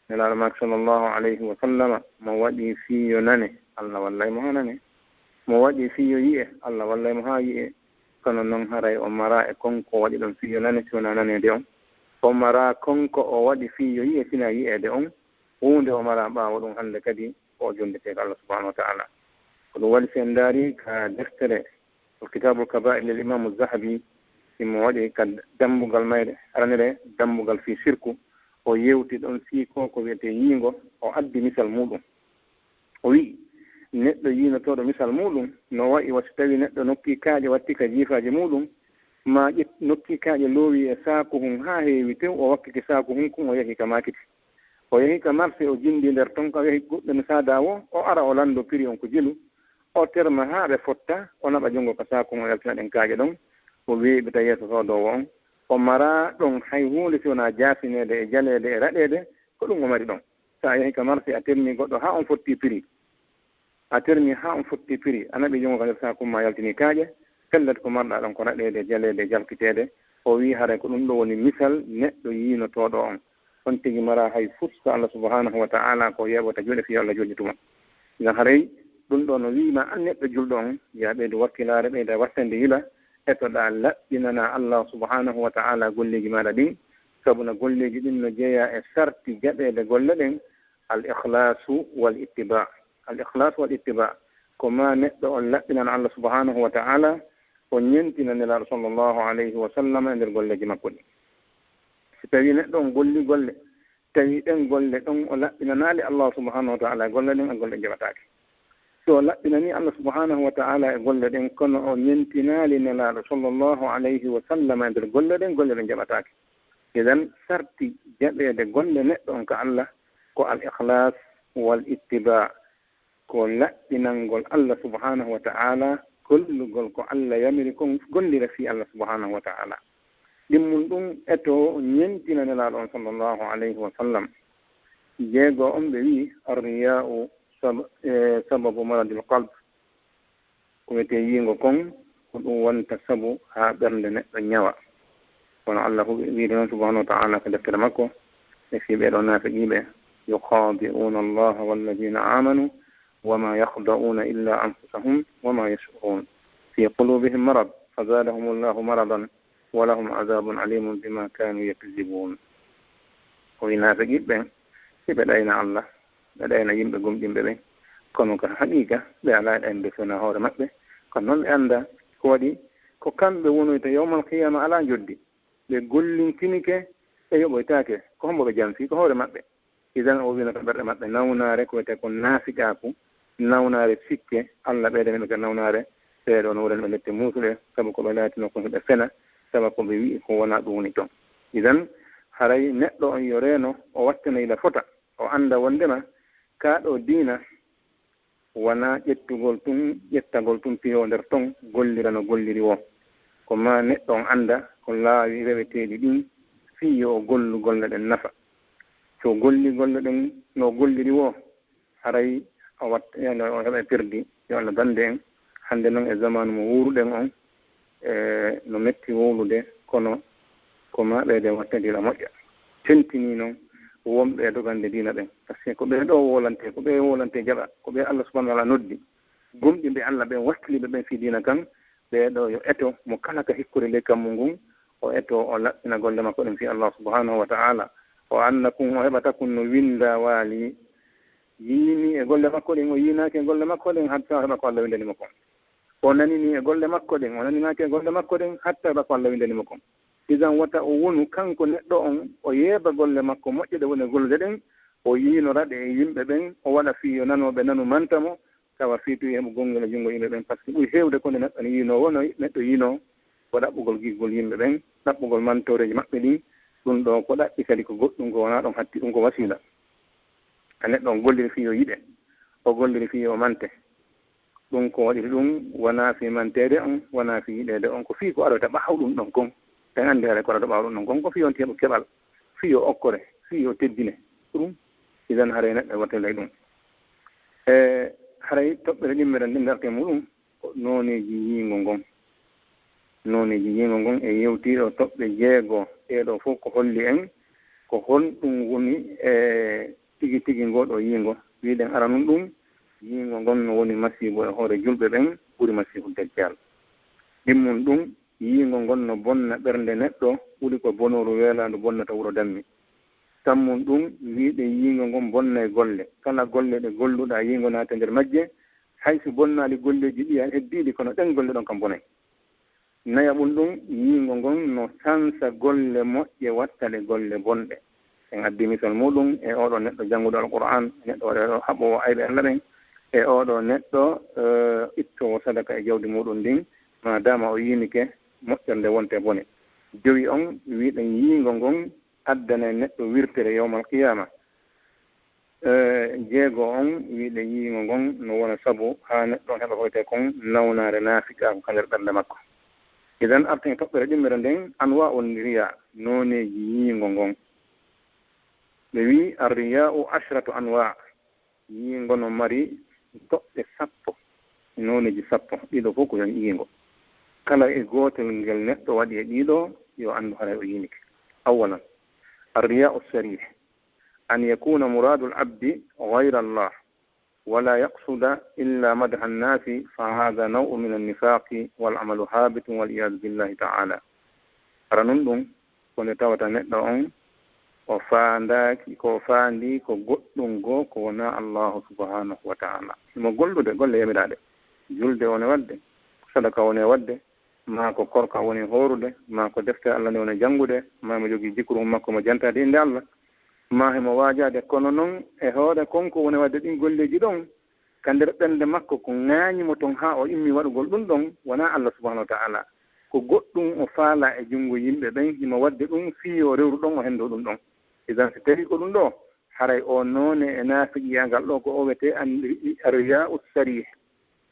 Nelaaɗo maaki sallallahu alayhi wa sallama, mo waɗi fii yo nane, Alla wallay mo haa nane. Mo waɗi fii yo yi'e, Alla wallay mo haa yi'e. Kono non haray o maraa e kon ko waɗi ɗon fii yo nane, si wonaa naneede on. O maraa kon ko o waɗi fii yo yi'e, si wonaa yi'eede on. Huunde o maraa ɓaawo ɗum hannde kadi o jonnetee ka Alla subhanahu wa ta'ala. Ko ɗum waɗi si en ndaari ka deftere Kitabul Kaba'ir lil Imaamu Zahabi, himo waɗi ka dambugal mayre aranere, dambugal fii sirku. O yewti ɗon fii ko, ko wiyetee yiingo, o addi misal muuɗum. O wi'i, neɗɗo yiinotooɗo misal muuɗum, no wa'i wa si tawii neɗɗo nokkii kaaƴe watti ka jiifaaji muuɗum, maa ƴet-, nokkii kaaƴe loowi e saaku hun haa heewi tew, o wakkike saaku hun kun, o yahi ka maakiti. O yahi ka marse, o jindi nder ton, ka yahi goɗɗo no saadaa woo, o ara o lanndo piri on ko jelu, o terma haa ɓe fotta, o naɓa junngo ka saaku on, o yaltina ɗen kaaƴe ɗon, o weeɓita yeeso soodoowo on. O maraa ɗon hay huunde si wonaa jaasineede e jaleede e raɗeede, ko ɗum o mari ɗon. So a yahi ka marse, a termi goɗɗo haa on fotti piri. A termi haa on fotti piri, a naɓi junngo ka nder saaku ma, yaltini kaaƴe, pellet ko marɗaa ɗon ko raɗeede, jaleede, jalkiteede. O wi'i, haray ko ɗum ɗo woni misal neɗɗo yiinotooɗo on. On tigi maraa hay fus ka Alla subhanahu wa ta'ala ko yeeɓata juuɗe fii Alla jooɗi tuma. Ngam haray ɗum ɗo no wi'i ma an neɗɗo julɗo on, yaa ɓeydu wakkilaare, ɓeyda wattande yila, etoɗaa laɓɓinanaa Alla subhanahu wa ta'ala golleeji maaɗa ɗin, sabu na golleeji ɗin no jeyaa e sarti jaɓeede golle ɗen, al ikhlasu wal ittiba. Al ikhlasu wal ittiba, ko ma neɗɗo on laɓɓinana Alla subhanahu wa ta'ala, o ñentina Nelaaɗo sallallahu alayhi wa sallam e nder golleeji makko ɗin. Si tawii neɗɗo on golli golle, tawi ɗen golle ɗon o laɓɓinanaali Allah subhanahu wa ta'ala e golle ɗen, e golle ɗen jaɓataake. So o laɓɓinanii Allah subhanahu wa ta'ala e golle ɗen, kono o ñentinaali Nelaaɗo sallallahu alayhi wa sallam e nder golle ɗen, golle ɗen jaɓataake. Idan, sarti jaɓeede golle neɗɗo on ka Allah ko al ikhlas wal ittiba, ko laɓɓinangol Allah subhanahu wa ta'ala, gollugol ko Allah yamiri kon, gollira fii Allah subhanahu wa ta'ala. Ɗimmun ɗum e to ñentina Nelaaɗo on sallallahu alayhi wa sallam. Jeego on ɓe wi'i, "Arriya'u sab-, eh, sababu maradil qalb." Ko wiyetee yiingo kon, ko ɗum wonta sabu haa ɓernde neɗɗo ñawa. Kono Allah hu-, wiide noon subhanahu wa ta'ala ko deftere makko, e fii ɓee ɗoo naafiqiiɓe, "Yukhadi'una Allaha walladhina amanu, wa ma yakhda'una illa anfusahum, wa ma yash'urun. Fi qulubihim marad, fazadahum Allahu maradan, wa lahum adhabun alimun bima kanu yakdhibun." O wi'i naafiqiiɓe ɓen, si ɓe ɗayna Allah, ɓe ɗayna yimɓe gomɗinɓe ɓen. Kono ka haqiqa, ɓe alaa e ɗaynude fewna hoore maɓɓe. Kono noon ɓe annda ko waɗi, ko kamɓe wonoyta yawmal qiyaama alaa njoddi. Ɓe gollintinike, ɓe yoɓoytaake. Ko hombo ɓe janfi? Ko hoore maɓɓe. Idan o winata ɓerɗe maɓɓe nawnaare, ko wiyetee ko naafiqaaku, nawnaare sikke, Allah ɓeydani ɓe ka nawnaare, ɓee ɗoo no wonani ɓe lette muusuɗe, sabu ko ɓe laatino ko ɓe fena, sabu ko ɓe wi'i ko wonaa ɗum woni ton. Idan, haray neɗɗo on yo reeno, o wattana ila fota, o annda wonndema kaa ɗoo diina wonaa ƴettugol tun, ƴettagol tun piyo nder ton, gollira no golliri woo. Ko maa neɗɗo on annda ko laawi reweteeɗi ɗin fii yo o gollu golle ɗen nafa. So o golli golle ɗen no o golliri woo, haray o wat-, yani o heɓay perdi, Yo Allah dande en. Hannde noon e zamaanu mo wuuruɗen on, e no metti wowlude, kono ko maa ɓeyde wattandira moƴƴa. Tentinii noon wonɓe e dogande diina ɓen. Par ce que ko ɓee ɗoo wolante, ko ɓee wolante jaɓa, ko ɓee Allah subhanahu wa taala noddi. Gomɗinɓe Allah ɓen, wakkiliiɓe ɓen fii diina kan, ɓee ɗoo yo eto mo kala ka hikkori ley kammu ngun, o eto o laɓɓina golle makko ɗen fii Allah subhanahu wa taala. O annda kun, o heɓata kun no winnda waali. Yiini e golle makko ɗen, o yiinaaki e golle makko ɗen, hatta o heɓa ko Allah winndani mo kon. O nanini e golle makko ɗen, o naninaaki e golle makko ɗen, hatta o heɓa ko Allah winndani mo kon. Idan wata o wonu kanko neɗɗo on, o yeeba golle makko moƴƴe ɗe woni e gollude ɗen, o yiinora ɗe e yimɓe ɓen, o waɗa fii yo nanooɓe nanu manta mo, tawa fii tun heɓugol ngol e junngo yimɓe ɓen. Par ce que ɓuri heewde ko nde neɗɗo ne yiinoo wonoo, neɗɗo yiinoo ko ɗaɓɓugol giggol yimɓe ɓen, ɗaɓɓugol mantooreeji maɓɓe ɗin. Ɗun ɗoo ko ɗaɓɓi kadi ko goɗɗun, ko wonaa ɗon hatti, ɗun ko wasiila. A neɗɗo on golliri fii yo yiɗe, o golliri fii yo mante. Ɗun ko waɗiri ɗun wonaa fii manteede on, wonaa fii yiɗeede on, ko fii ko aroyta ɓaawo ɗun ɗon kon. En anndi haray ko aroyta ɓaawo ɗun ɗon kon, ko fii yo on heɓu keɓal, fii yo okkore, fii yo teddine. Ko ɗun, idan haray neɗɗo e wattila e ɗun. E haray toɓɓere ɗimmere nden dartee muɗum, ko nooneeji yiingo ngon. Nooneeji yiingo ngon e yewtii ɗoo toɓɓe jeego, ɗee ɗoo fof ko holli en ko honɗum woni e tigi tigi ngoo ɗoo yiingo. Wiɗen aranun ɗum, yiingo ngon no woni masiibo e hoore julɓe ɓen, ɓuri masiihu Dajjal. Ɗimmun ɗum, yiingo ngon no bonna ɓernde neɗɗo, ɓuri ko bonooru weelaandu bonnata wuro dammi. Tammun ɗum, wiɗen yiingo ngon bonnay golle. Kala golle ɗe golluɗaa yiingo naata nder majje, hay si bonnaali golleeji ɗi a heddiiɗi, kono ɗen golle ɗon kam bonay. Nayaɓun ɗum, yiingo ngon no sansa golle moƴƴe watta ɗe golle bonɗe. En addi misal muɗum e oɗo neɗɗo jannguɗo Alqur'aan, neɗɗo waɗa ɗo haɓoowo ayɓe Allah ɓen, e oɗo neɗɗo, eh, ittoowo sadaka e jawdi muɗum ndin, maadaama o yiinike moƴƴere nde wonte bone. Jowi on, wiɗen yiingo ngon addanay neɗɗo wirtere yawmal qiyaama. Eh, jeego on, wiɗen yiingo ngon no wona sabu haa neɗɗo on heɓa ko wiyetee kon nawnaare naafiqaaku ka nder ɓernde makko. Idan arten e toɓɓere ɗimmere nden, anwaa'u riyaa, nooneeji yiingo ngon. Ɓe wi'i, "Ar-riyaa'u ashratu anwaa'." Yiingo no mari toɓɓe sappo, nooneeji sappo, ɗiɗo fof ko yon yiingo. Kala e gootel ngel neɗɗo waɗi e ɗiɗo, yo anndu haray o yiinike. Awwalan, ar-riyaa'u sarih, an yakuna muradul abdi ghayra Allah, wala yaqsuda illa madha an-nasi, fa hadha naw'un min an-nifaqi wal amalu habitun wal iyadhu billahi ta'ala. Aranun ɗum, ko nde tawata neɗɗo on, o faandaaki, ko o faandi ko goɗɗum goo ko wonaa Allahu subhanahu wa ta'ala. Himo gollude golle yamiraaɗe. Julde woni waɗde, sadaka woni waɗde, maa ko korka woni hoorude, maa ko defte Allah nde woni janngude, maa mo jogii jikru makko mo jantaade innde Allah, maa himo waajaade. Kono non, e hoore kon ko woni waɗde ɗin golleeji ɗon, ka nder ɓernde makko ko ŋaañi mo ton haa o immi waɗugol ɗum ɗon, wonaa Allah subhanahu wa ta'ala. Ko goɗɗum o faalaa e junngo yimɓe ɓen, himo waɗde ɗum fii yo rewru ɗon o henndo ɗum ɗon. Idan, si tawii ko ɗum ɗoo, haray o noone e naafiqiyaagal ɗoo ko o wiyetee an-, ar-riyaa'u sarih.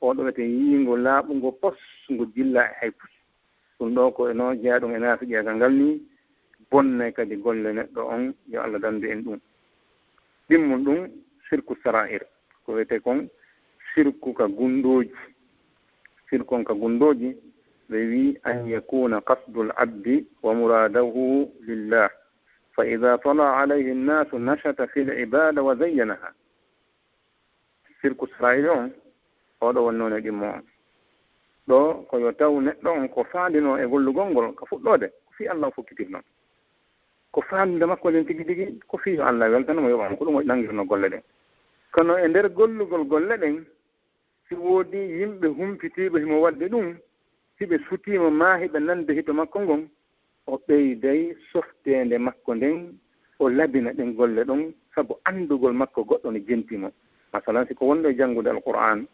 Oo ɗoo wiyetee yiingo laaɓungo pos, ngo jillaa e hay pus. Ɗum ɗoo ko e no jeyaa ɗum e naafiqiyaagal ngal nii, bonnay kadi golle neɗɗo on, yo Allah dandu en ɗum. Ɗimmun ɗum, sirku sara'ir, ko wiyetee kon sirku ka gunndooji. Sirku on ka gunndooji, ɓe wi'i, an yakuna qasdul abdi wa muradahu lillah, fa idha tala alayhi an-nasu nashata fil ibada wa zayyanaha. Sirku sara'ir on, oo ɗoo woni noone ɗimmo on. Ɗoo ko yo taw neɗɗo on ko faandinoo e gollugol ngol ka fuɗɗoode, ko fii Allah o fokkitirnoo. Ko faandude makko nden tigi tigi, ko fii yo Allah weltano mo, yoɓa mo, ko ɗum o nangirnoo golle ɗen. Kono e nder gollugol golle ɗen, si woodii yimɓe humpitiiɓe himo waɗde ɗum, si ɓe sutii mo maa hiɓe nande hito makko ngon, o ɓeyday softeende makko nden, o labina ɗen golle ɗon sabu anndugol makko goɗɗo no jentii mo. Masalan, si ko wonɗo e janngude Alqur'aan,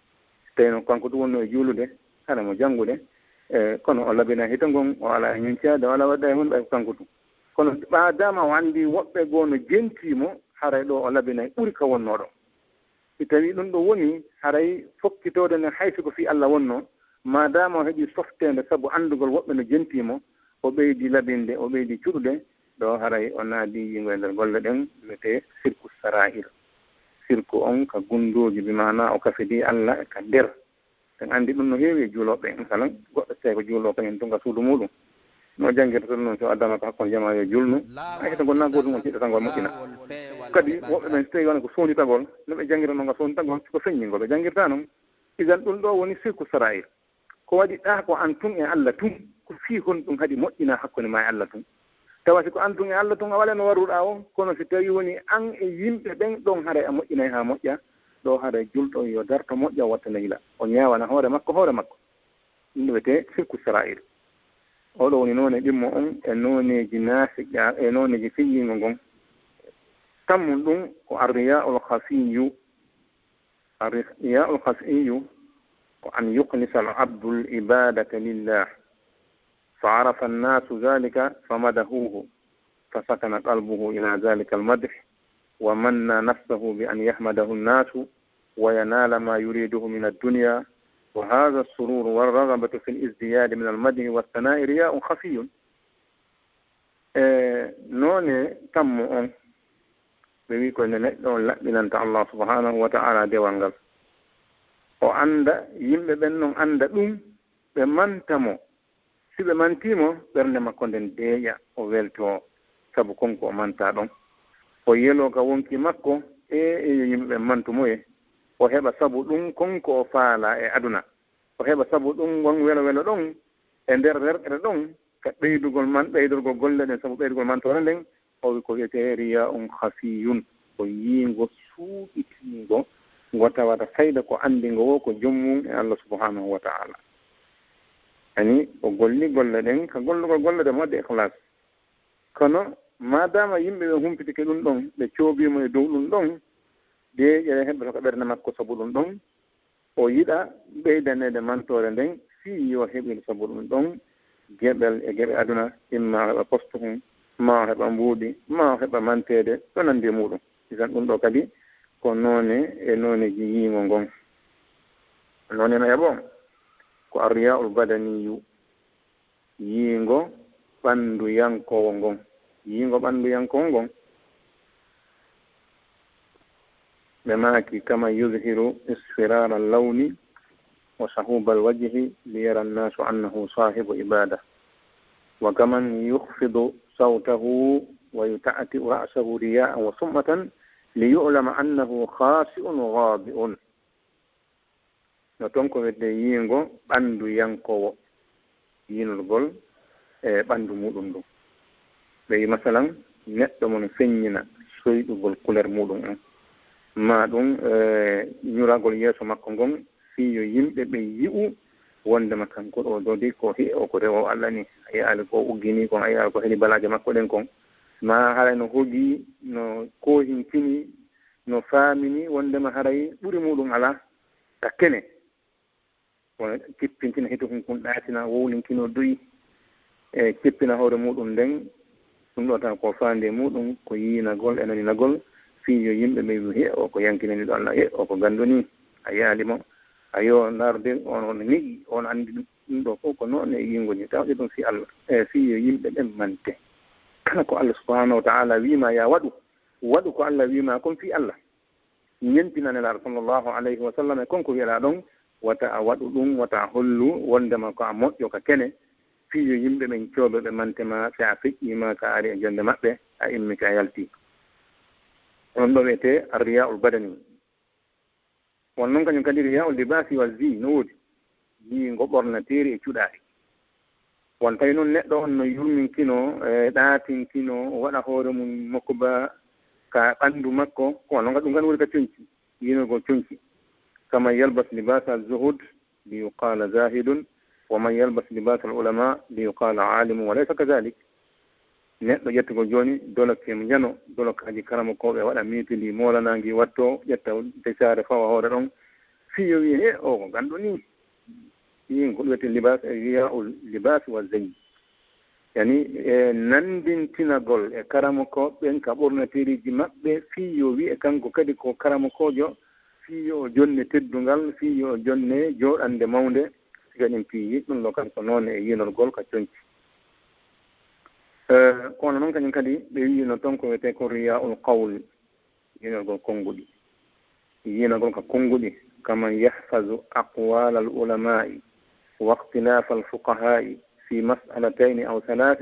si tawii noon kanko tun wonnoo e juulude, hara mo janngude, e, kono o labinaa hito ngon, o alaa e ñuncaade, o alaa waɗde e huunde ɓay ko kanko tun. Kono maadaama o anndii woɓɓe goo no jentii mo, haray ɗoo o labinay ɓuri ka wonnoo ɗoo. Si tawii ɗum ɗoo wonii, haray fokkitoode nden, hay si ko fii Allah wonnoo, maadaama o heɓii softeende sabu anndugol woɓɓe no jentii mo, o ɓeydii labinde, o ɓeydii cuɗude, ɗoo haray o naadii yiingo e nder golle ɗen, wiyetee sirku sara'ir. Sirku on ka gunndooji, bi maanaa o kafidii Allah ka nder En anndi ɗum no heewi e juulooɓe, masalan, goɗɗo so tawi ko juuloowo kañum tun ka suudu muuɗum. No janngirta ɗum noon, so addama ko hakkunde jamaa yo julnu. Ay, hito ngol na gootum on ciɗɗata ngol moƴƴina. Kadi woɓɓe ɓen so tawi wona ko sooñitagol, no ɓe janngira noon ka sooñitagol, ko feññingol ɓe janngirta noon. Idan ɗum ɗo woni sirku sara'ir. Ko waɗi ɗa ko an tun e Allah tun, ko fii honɗum haɗi moƴƴina hakkunde ma e Allah tun? Tawa si ko an tun e Allah tun a waɗa no warruɗa o, kono si tawi woni an e yimɓe ɓen ɗon haray a moƴƴinay haa moƴƴa, ɗo haray julɗo yo darto moƴƴa watta nehila. O ñaawana hoore makko, hoore makko. Ɗum ɗo wiyetee sirku sara'ir. Oɗo woni noone ɗimmo on e nooneeji naasiƴa, e nooneeji feññingo ngon. Tammun ɗum ko arriya'ul khafiyyu. Arriya'ul khafiyyu ko an yukhlisal abdul ibadata lillah. Fa arafa an-nasu dhalika famadahuhu. Fa sakana qalbuhu ila dhalika al-madh. Wa manna nafsahu bi an yahmadahu an-nasu wa yanala ma yuriduhu min ad-dunya. Wa hadha as-sururu war-raghabatu fi al-izdiyadi min al-madhi wa ath-thana'i riya'un khafiyyun. E noone tammo on, ɓe wi ko nde neɗɗo on laɓɓinanta Allah subhanahu wa ta'ala dewal ngal. O annda, yimɓe ɓen non annda ɗum, ɓe manta mo. Si ɓe mantii mo, ɓernde makko nden deeƴa, o weltoo, sabu kon ko o mantaa ɗon. O yeloo ka wonkii makko, e, e yo yimɓe ɓen mantu mo e. O heɓa sabu ɗum kon ko o faalaa e aduna. O heɓa sabu ɗum ngon welo welo ɗon e nder rerɗere ɗon, ka ɓeydugol man, ɓeydorgol golle ɗen, sabu ɓeydugol mantoore nden, o wi ko wiyetee riya'un khafiyun, ko yiingo suuɗitingo, ngo tawata fayda ko anndi ngo wo ko joom mum e Allah subhanahu wa ta'ala. Ani, o golli golle ɗen, ka gollugol golle ɗen waɗde ikhlas. Kono, maadaama yimɓe ɓe humpitike ɗum ɗon, ɓe coobii mo e dow ɗum ɗon, deeƴere heɓata ka ɓernde makko sabu ɗum ɗon, o yiɗa ɓeydaneede mantoore nden, fii yo heɓir sabu ɗum ɗon geɓel e geɓe aduna, imma o heɓa postuhun, ma o heɓa mbuuɗi, ma o heɓa manteede, ɗo nanndi e muuɗum. Isan ɗum ɗo kadi ko noone e nooneeji yiingo ngon. Noone no heɓo ko arriya'ul badaniyu, yiingo ɓannduyankoowo ngon. Yiingo ɓannduyankoowo ngon, ɓe maaki, kama yuzhiru isfirara lawni wa sahubal wajhi liyara annasu annahu sahibu ibada. Wa kaman yukhfidu sawtahu wa yuta'ti'u ra'sahu riya'an wa sum'atan liyu'lama annahu khashi'un ghadi'un. No ton ko wiyetee yiingo ɓannduyankoowo, yiinorgol e ɓanndu muuɗum ndun. Ɓe wi, masalan, neɗɗo mo no feññina soyɗugol kuleer muuɗum on, maa ɗum, e, ñuragol yeeso makko ngon, fii yo yimɓe ɓe yi'u wonndema kanko ɗo dodi ko he-, o ko rewo Allah ni. A yi'aali ko uggini kon, a yi'aali ko heli balaaje makko ɗen kon. Maa haray no hogii, no koohinkini, no faamini wonndema haray ɓuri muuɗum alaa ka kene. Kono kippintina hito hunkun ɗaatina, wowlinkino doyi, e kippina hoore muuɗum nden, ɗum ɗo tan ko faande muuɗum, ko yiinagol e naninagol, fii yo yimɓe ɓe wi, "He, o ko yankinaniiɗo Allah, he, o ko ganndo ni." A yaali mo, a yo ndaarde, on, on neƴi, on anndi ɗum. Ɗum ɗo fof ko noone e yiingo ni, tawde ɗum fii Allah. E fii yo yimɓe ɓen mante. Kala ko Allah subhanahu wa ta'ala wiima ya waɗu, waɗu ko Allah wiima kon fii Allah. Ñentina Nelaaɗo sallallahu alayhi wa sallam e kon ko wi'eɗaa ɗon, wata a waɗu ɗum, wata a hollu wonndema ko a moƴƴo ka kene, fii yo yimɓe ɓen coobe ɓe mante ma, si a feƴƴii ma ka ari e jonnde maɓɓe, a immike a yalti. On ɗo wi'etee arriya'ul badani. Won non kañum kadi riya'ul libaasi wa zi no woodi. Yiingo ɓornateeri e cuɗaari. Won tawi noon neɗɗo on no yurminkino, e ɗaatinkino, o waɗa hoore mum mokkuba ka ɓanndu makko, ko wano nga ɗum kan woni ka conci, yiinogol conci. Kama yalbas libasa zuhud li yuqala zahidun, wa man yalbas libasa al ulama li yuqala alimun, wa laysa kadhalik. Neɗɗo ƴettugol jooni, doloke mo njano, dolokaaji karamokooɓe waɗa miitili, moolanaangi watto, ƴetta desaare fawa hoore ɗon, fii yo wi'e, "He, o ko ganndo ni." Ɗin ko ɗum wiyetee libaas, e wiya o libaas wa zayi. Yani, e nanndintinagol e karamokooɓe ɓen ka ɓornateeriiji maɓɓe, fii yo wi'e kanko kadi ko karamokoojo, fii yo o jonne teddungal, fii yo o jonne jooɗannde mawnde, siga ɗin piiji, ɗum ɗo kanko noone e yiinorgol ka conci. Eh, kono noon kañum kadi ɓe wiino toon ko wiyetee ko riyaa'ul qawl, yiinagol konnguɗi. Yiinagol ka konnguɗi, كمن يحفظ أقوال العلماء واختلاف الفقهاء في مسألتين أو ثلاث،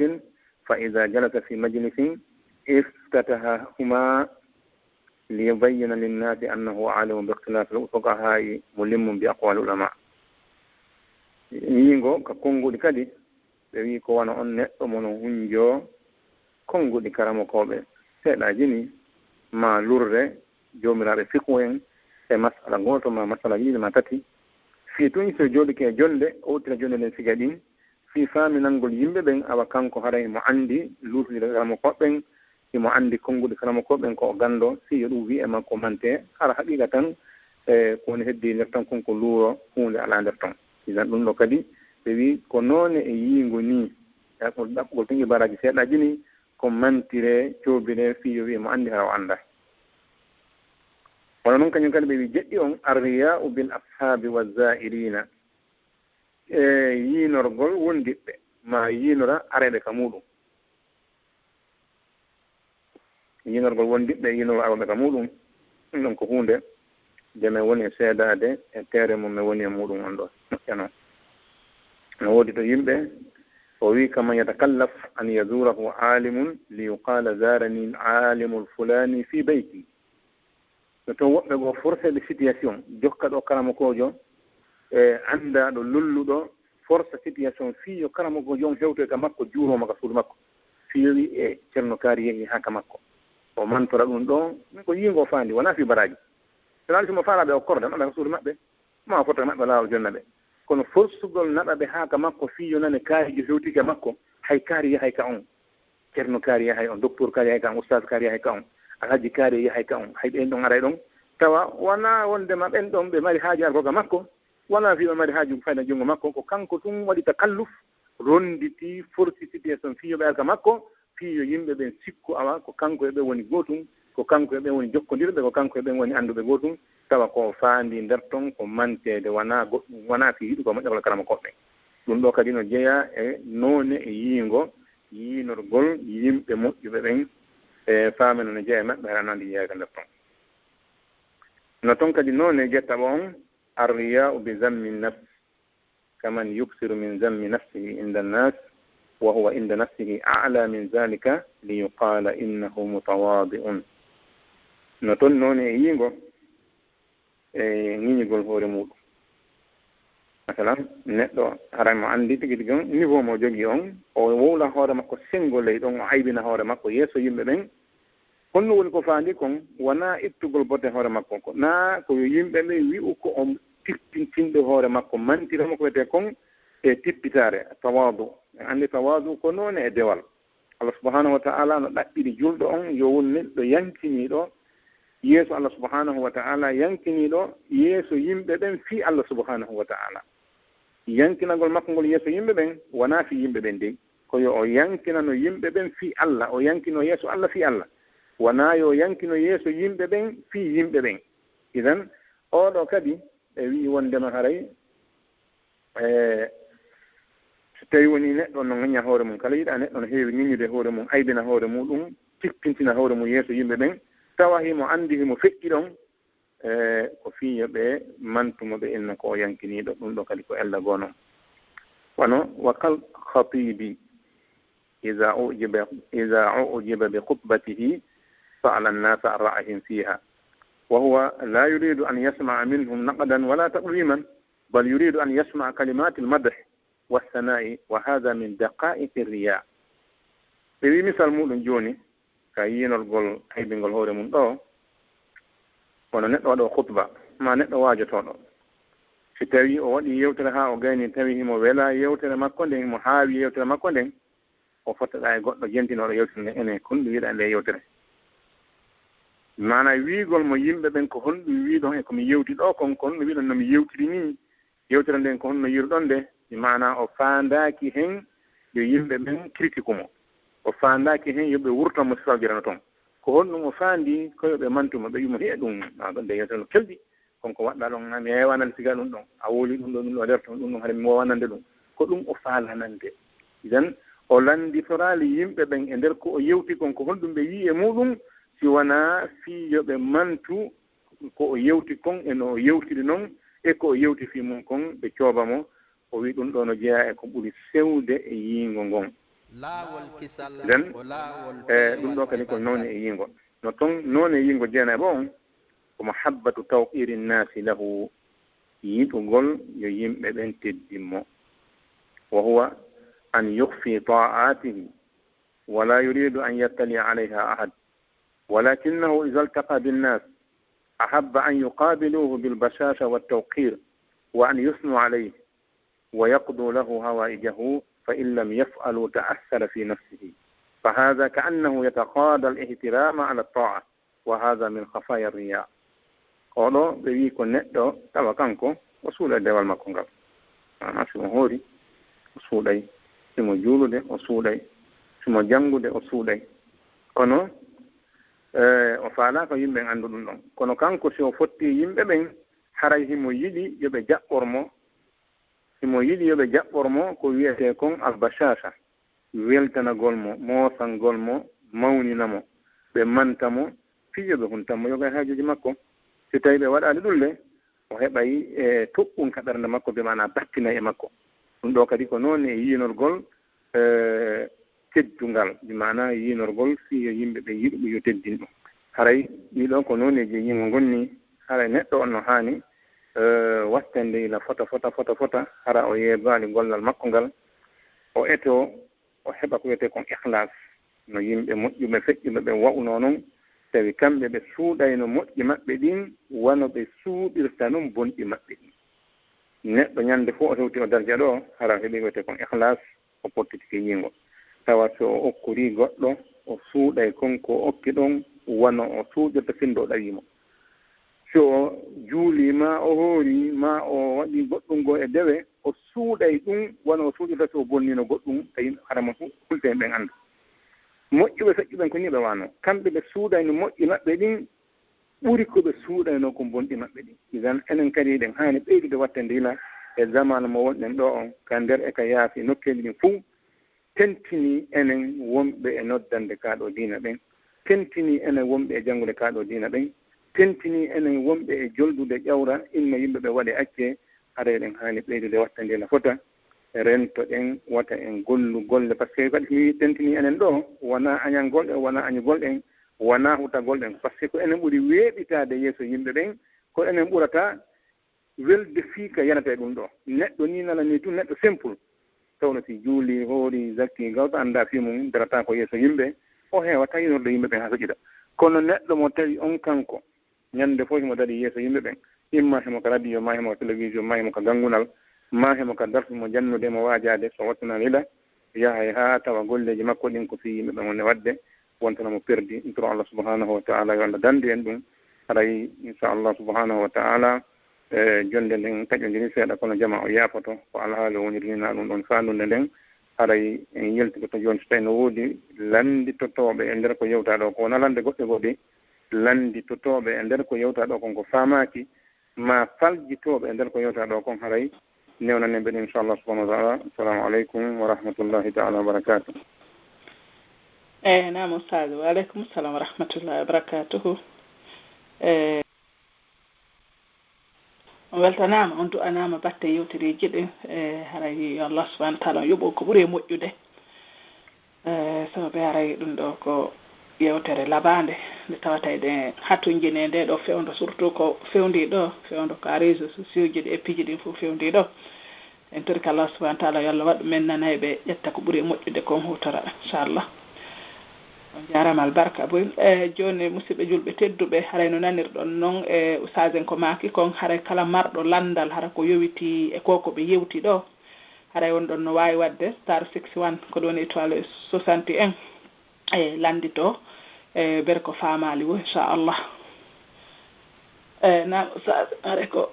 فإذا جلس في مجلس افتتحهما ليبين للناس أنه عالم باختلاف الفقهاء ملم بأقوال العلماء. Yiingo ka konnguɗi kadi, ɓe wi'i ko wano on neɗɗo mo no hunjoo konnguɗi karamokooɓe seeɗaaji ni, maa lurre joomiraaɓe fiqhu en e masala gooto maa masalaaji ɗiɗi maa tati. Fii tun so jooɗike e jonnde, o uddita jonnde nden siga ɗin, fii faaminangol yimɓe ɓen, awa kanko haray mo anndi luutnde karamokooɓe ɓen, himo anndi konnguɗi karamokooɓe ɓen ko o ganndo, fii yo ɗum wi'e makko mante, hara haqiiqa tan, e ko woni heddii nder ton kon ko luuro, huunde alaa nder ton. Idan ɗum ɗo kadi, ɓe wi'i ko noone e yiingo nii, e ɗaɓɓugol, ɗaɓɓugol tun ibaaraaji seeɗaaji nii, ko mantire, coobire, fii yo wi'e mo anndi hara o anndaa. Kono non kañum kadi ɓe wi'i jeɗɗi on, الرياء بالأصحاب والزائرين, e yiinorgol wondiɓɓe, maa yiinora areeɓe ka muuɗum. Yiinorgol wondiɓɓe, yiinora areeɓe ka muuɗum, ɗum ɗon ko huunde nde men woni e seedaade e teere mum men woni e muuɗum on ɗo moƴƴano. No woodi ɗo yimɓe, o wi'i, كمن يتكلف أن يزوره عالم ليقال زارني العالم الفلاني في بيتي. No toon woɓɓe goo forcé ɓe situation, jokka ɗo karamokoojo, e anndaaɗo lolluɗo, force situation fii yo karamokoojo on hewtoy ka makko, juurooma ka suudu makko. Fii yo wi' e Ceerno Kaari yehii haa ka makko. O mantora ɗum ɗo, min ko yiingo faandi, wonaa fii baraaji. Tanaali si mo faalaa ɓe okkorde, maɓɓe ka suudu maɓɓe, ma o fotta maɓɓe laawol jonna ɓe. Kono forsugol naɓa ɓe haa ka makko fii yo nane Kaari jo hewtike makko, hay Kaari yahay ka on. Ceerno Kaari yahay on, Doktor Kaari yahay ka on, Ustaas Kaari yahay ka on, Alhaji Kaari yahay ka on, hay ɓen ɗon aray ɗon. Tawa wonaa wondema ɓen ɗon ɓe mari haaju argo ka makko, wonaa fii ɓe mari haaju fayda junngo makko, ko kanko tun waɗi takalluf, ronditi, forsi situation fii yo ɓe ar ka makko, fii yo yimɓe ɓen sikku awa ko kanko e ɓen woni gootun, ko kanko e ɓen woni jokkondirɓe, ko kanko e ɓen woni annduɓe gootun, tawa ko o faandi nder ton ko manteede, wonaa goɗɗum, wonaa fii yiɗugol moƴƴagol karamokooɓe ɓen. Ɗum ɗo kadi no jeyaa e noone e yiingo, yiinorgol yimɓe moƴƴuɓe ɓen, e faameno no jeyaa e maɓɓe, hara no anndi jeyaa ka nder ton. No ton kadi noone jettaɓo on, الرياء بذم النفس، كمن يكثر من ذم نفسه عند الناس وهو عند نفسه أعلى من ذلك ليقال إنه متواضع. No ton noone e yiingo, e ŋiñugol hoore muuɗum. Masalan, neɗɗo haray mo anndi tigi tigi on, niveau mo jogii on, o wowla hoore makko senngo ley ɗon, o aybina hoore makko yeeso yimɓe ɓen. Honno woni ko faandi kon? Wonaa ittugol bote hoore makko, ko naa ko yo yimɓe ɓen wi'u ko on tippintinɗo hoore makko, mantira mo ko wiyetee kon e tippitaare, tawaadu. En anndi tawaadu ko noone e dewal. Allah subhanahu wa ta'ala no ɗaɓɓiri julɗo on yo won neɗɗo yankiniiɗo yeeso Allah subhanahu wa ta'ala, yankiniiɗo yeeso yimɓe ɓen fii Allah subhanahu wa ta'ala. Yankinagol makko ngol yeeso yimɓe ɓen wonaa fii yimɓe ɓen dey, ko yo o yankinano yimɓe ɓen fii Allah, o yankino yeeso Allah fii Allah. Wonaa yo o yankino yeeso yimɓe ɓen fii yimɓe ɓen. Idan, oo ɗoo kadi, ɓe wi'i wonndema haray, e, so tawii wonii neɗɗo no ŋañña hoore mum, kala yiɗaa neɗɗo no heewi ŋiññude hoore mum, aybina hoore muuɗum, tippintina hoore mum yeeso yimɓe ɓen, tawa himo anndi, himo feƴƴi ɗon, e, ko fii yo ɓe mantu mo, ɓe inna ko o yankiniiɗo, ɗum ɗoo kadi ko ella goo non. Wano, وكالخطيب إذا أعجب، إذا أعجب بخطبته سأل الناس عن رأيهم فيها، وهو لا يريد أن يسمع منهم نقدا ولا تقويما، بل يريد أن يسمع كلمات المدح والثناء، وهذا من دقائق الرياء. Ɓe wi misal muuɗum jooni, ka yiinorgol aybingol hoore mum ɗo, kono neɗɗo waɗo khutba, maa neɗɗo waajotooɗo. Si tawii o waɗii yewtere haa o gayni, tawi himo welaa yewtere makko nden, himo haawi yewtere makko nden, o fottaɗaa e goɗɗo jentinooɗo yewtere nden, enen, ko honɗum wi'uɗaa nde yewtere? Maanaa wi'ugol mo yimɓe ɓen, ko honɗum wi'uɗon e ko mi yewti ɗo kon, ko honɗum wi'uɗon no mi yewtiri nii? Yewtere nden ko honno yiiruɗon nde? Mi maanaa o faandaaki hen yo yimɓe ɓen critiku mo. O faandaaki hen yo ɓe wurtan mo si fawjere no ton. Ko honɗum o faandi? Ko yo ɓe mantu mo, ɓe wi'u mo, "Hiya ɗum, a ɗon nde yewtere no kelɗi. Kon ko waɗɗaa ɗon, mi heewaa nande siga ɗum ɗon. A wowlii ɗum ɗo, ɗum ɗo nder ton, ɗum ɗum hara mi woowaa nande ɗum." Ko ɗum o faalaa nande. Idan, o lannditoraali yimɓe ɓen e nder ko o yewti kon, ko honɗum ɓe yi'i e muuɗum, si wanaa fii yo ɓe mantu ko o yewti kon e no o yewtiri non, e ko o yewti fii mun kon, ɓe cooba mo. O wi'i ɗun ɗoo no jeyaa e ko ɓuri sewde e yiingo ngon. Nden, e ɗun ɗoo kadi ko noone e yiingo. No ton noone e yiingo jeenayi on, ko mahabbatu tawqiri nnaasi lahu, yiɗugol yo yimɓe ɓen teddin mo. Wa huwa an yukhfi ta'atihi, wa la yuridu an yattali alayha ahad. Walakinnahu idha iltaqa binnas, ahabba an yuqabiluhu bilbashasha wattawqir, wa an yuthnu alayhi, wa yaqdu lahu hawaijahu, fa in lam yaf'alu ta'assara fi nafsihi. Fa hadha ka'annahu yataqada al-ihtirama ala at-ta'a, wa hadha min khafaya ar-riya. Oɗo ɓe wi'i ko neɗɗo tawa kanko o suuɗay dewal makko ngal. Maanaa si mo hoori, o suuɗay. Si mo juulude, o suuɗay. Si mo janngude, o suuɗay. Kono, e, o faalaaka yimɓe ɓen anndu ɗun ɗon. Kono kanko si o fotti yimɓe ɓen, haray himo yiɗi yo ɓe jaɓɓor mo. Himo yiɗi yo ɓe jaɓɓor mo ko wi'etee kon albashasha. Weltanagol mo, moosangol mo, mawnina mo, ɓe manta mo, fii yo ɓe huntan mo yoga e haajuuji makko. Si tawii ɓe waɗaali ɗun le, o heɓay, e, toɓɓun ka ɓernde makko, bi maanaa battinay e makko. Ɗun ɗoo kadi ko noone e yiinorgol, e, teddungal, bi maanaa yiinorgol fii yo yimɓe ɓen yiɗu ɗun, yo teddin ɗun. Haray ɗii ɗoo ko nooneeji e yiingo ngon nii, haray neɗɗo on no haani, e, wattande ila fota, fota, fota, fota, hara o yeebaali gollal makko ngal, o etoo, o heɓa ko wiyetee kon ikhlas, no yimɓe moƴƴuɓe feƴƴuɓe ɓen wa'unoo non, tawi kamɓe ɓe suuɗayno moƴƴi maɓɓe ɗin, wano ɓe suuɗirta non bonɗi maɓɓe ɗin. Neɗɗo ñande fow o hewti o darja ɗoo, hara o heɓi ko wiyetee kon ikhlas, o pottitike yiingo. Tawa si o okkurii goɗɗo, o suuɗay kon ko o okki ɗon, wano o suuɗirta sinndo o ɗawii mo. Si o juulii, maa o hoorii, maa o waɗii goɗɗun goo e dewe, o suuɗay ɗun wano o suuɗirta si o bonniino goɗɗun, tawi hara mo hu-, hulɓe ɓen annda. Moƴƴuɓe feƴƴuɓe ɓen ko nii ɓe wa'unoo. Kamɓe ɓe suuɗayno moƴƴi maɓɓe ɗin ɓuri ko ɓe suuɗaynoo kon bonɗi maɓɓe ɗin. Idan, enen kadi eɗen haani ɓeydude wattande yila e zamaanu mo wonɗen ɗoo on, ka nder e ka yaasi nokkeeli ɗin fow, tentinii enen wonɓe e noddande kaa ɗoo diina ɓen, tentinii enen wonɓe e janngude kaa ɗoo diina ɓen, tentinii enen wonɓe e joldude ƴawra, inna yimɓe ɓe waɗee accee, haray eɗen haani ɓeydude wattande yila fota, rentoɗen wata en gollu golle. Par ce que kadi si mi wii tentinii enen ɗoo, wonaa añangol en, wonaa añugol en, wonaa hutagol en, par ce que ko enen ɓuri weeɓitaade yeeso yimɓe ɓen, ko enen ɓurata welde fii ka yanata e ɗun ɗoo. Neɗɗo nii nana nii tun, neɗɗo simple, tawno si juulii, hoorii, zakkii, gawta anndaa fii mun, darataa ko yeeso yimɓe, o heewataa yiinorde yimɓe ɓen haa soƴƴita. Kono neɗɗo mo tawi on kanko, ñande fow himo darii yeeso yimɓe ɓen, imma himo ka radio, maa himo ka télévision, maa himo ka ganngunal, maa himo ka darsu mo jannude, mo waajaade, si o wattanaali yila, yahay haa tawa golleeji makko ɗin ko fii yimɓe ɓen woni waɗde, wontana mo perdi. Min toro Allah subhanahu wa ta'ala yo Allah dandu en ɗun. Haray, insha Allah subhanahu wa ta'ala, e, jonnde nden taƴondirii seeɗa, kono jamaa o yaafoto. Ko alhaali o woniri nii, naa ɗun ɗon faandunde nden. Haray en yaltitoto jooni, so tawii no woodi lannditotooɓe e nder ko yewtaa ɗoo ko, wonaa lannde goɗɗe goɗɗe, lannditotooɓe e nder ko yewtaa ɗoo kon ko faamaaki, maa faljitooɓe e nder ko yewtaa ɗoo kon, haray newnanen ɓe ɗun, insha Allah subhanahu wa ta'ala. Assalamu aleykum wa rahmatullahi ta'ala wa barakatuh. Eyi, naam, Ustaaz. Wa aleykum salam wa rahmatullahi wa barakatuhu. E, on weltanaama, on du'anaama batte yewtereeji ɗin. E, haray yo Allah subhanahu wa ta'ala on yoɓu ko ɓuri e moƴƴude. E, sababu haray ɗun ɗoo ko yewtere labaande, nde tawata eɗen hatonjini e ndee ɗoo fewndo, surtout ko fewndii ɗoo, fewndo ka réseaux sociaux ji ɗi e piiji ɗin fow fewndii ɗoo. En torike Allah subhanahu wa ta'ala yo Allah waɗu men nanayɓe, ƴetta ko ɓuri e moƴƴude kon, huutora, inchallah. On jaaraama, albarka boy. E, jooni, musiɓɓe julɓe tedduɓe, haray no nanirɗon non, e, ustaazen ko maaki kon, haray kala marɗo lanndal, hara ko yowitii e ko, ko ɓe yewti ɗoo, haray on ɗon no waawi waɗde star six one, ko ɗon étoile soixante et un, e lannditoo, e, bere ko faamaali woo, inchallah. E, naam, ustaaz, are ko,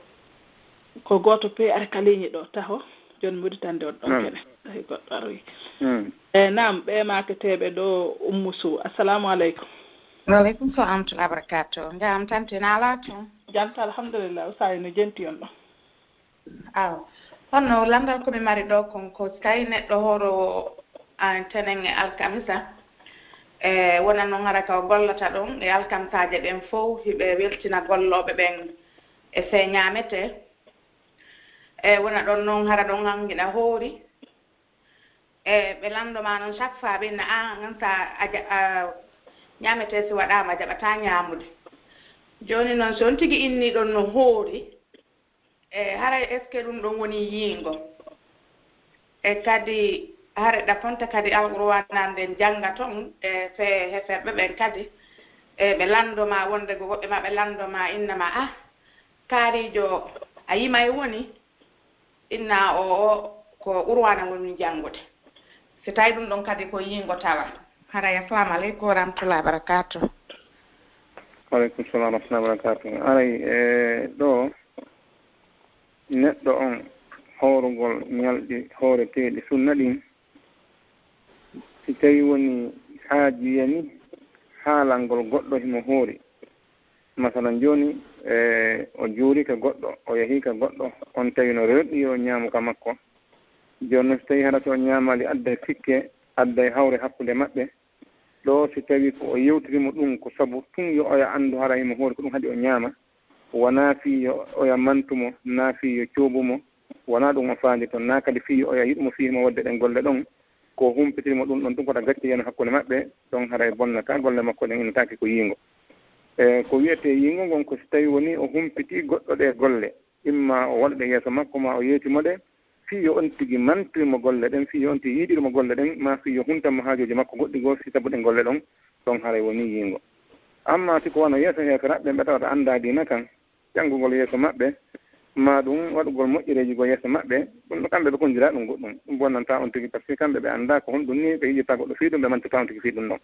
ko gooto pe-, are ka ligne ɗoo taho, jooni mi udditande on ɗon kene. Tawi goɗɗo aroyi. E, naam, ɓe maaketeeɓe ɗoo, Ummu Sow. Assalamu aleykum. Wa aleykum salam wa rahmatullahi wa barakatuh. Njaram tante, na ala toon? Jam tan, alhamdulillah. Ustaaz no jenti on ɗon? Awa, honno lanndal ko mi mari ɗoo kon, ko si tawi neɗɗo hooro, a, tenen e alkamisa, E wona noon hara ka o gollata ɗon e alkamsaaje ɗen fow, hiɓe weltina gollooɓe ɓen e fee ñaametee. E wona ɗon noon hara ɗon an hiɗa hoori. E ɓe lanndo ma noon chaque fois ɓe inna, "An, an sa a ja-, a ñaametee si waɗaama a jaɓataa ñaamude." Jooni noon si on tigi innii ɗon no hoori, e haray est-ce que ɗum ɗon woni yiingo? E kadi hare ɗa fonta kadi Alqur'aana nden jannga ton e fee heferɓe ɓen kadi, e ɓe lanndo ma wonde go woɓɓe ma ɓe lanndo ma inna ma, "Ah, kaariijo a yimay woni?" Inna o, o ko Qur'aana woni janngude. Si tawi ɗum ɗon kadi ko yiingo tawa. Haray, assalamu aleykum wa rahmatullahi wa barakatuh. Waleykum salam wa rahmatullahi wa barakatuh. Haray, e, ɗo neɗɗo on hoorugol ñalɗi hooreteeɗi sunna ɗin, si tawi woni haaju yani haalangol goɗɗo himo hoori. Masalan jooni, e, o juuri ka goɗɗo, o yahi ka goɗɗo, on tawi no rerɗi yo ñaamu ka makko. Jooni non si tawi hara si o ñaamaali adday sikke, adday hawre hakkunde maɓɓe, ɗo si tawi ko o yewtiri mo ɗum ko sabu tun yo oya anndu hara himo hoori ko ɗum haɗi o ñaama, wanaa fii yo oya mantu mo, naa fii yo coobu mo, wanaa ɗum o faali ton, naa kadi fii yo oya yiɗu mo fii himo waɗde ɗen golle ɗon, ko humpitiri mo ɗum ɗon tun ko ta gacce yano hakkunde maɓɓe, ɗon haray bonnataa golle makko ɗen, innataake ko yiingo. E, ko wi'etee yiingo ngon ko si tawi woni o humpiti goɗɗo ɗee golle, imma o waɗa ɗe yeeso makko, maa o yeeti mo ɗe, fii yo on tigi mantir mo golle ɗen, fii yo on tigi yiɗir mo golle ɗen, maa fii yo huntan mo haajooji makko goɗɗi goo, si sabu ɗen golle ɗon, ɗon haray wonii yiingo. Ammaa si ko wano yeeso heeferaaɓe ɓen ɓe tawata anndaa diina kan, janngugol yeeso maɓɓe, maa ɗum waɗugol moƴƴereeji goo yeeso maɓɓe, ɗum ɗo kamɓe ɓe kondiraa ɗum goɗɗum. Ɗum bonnantaa on tigi, par ce que kamɓe ɓe anndaa ko honɗum nii, ɓe yiɗirtaa goɗɗo fii ɗum, ɓe mantirtaa on tigi fii ɗum ɗon.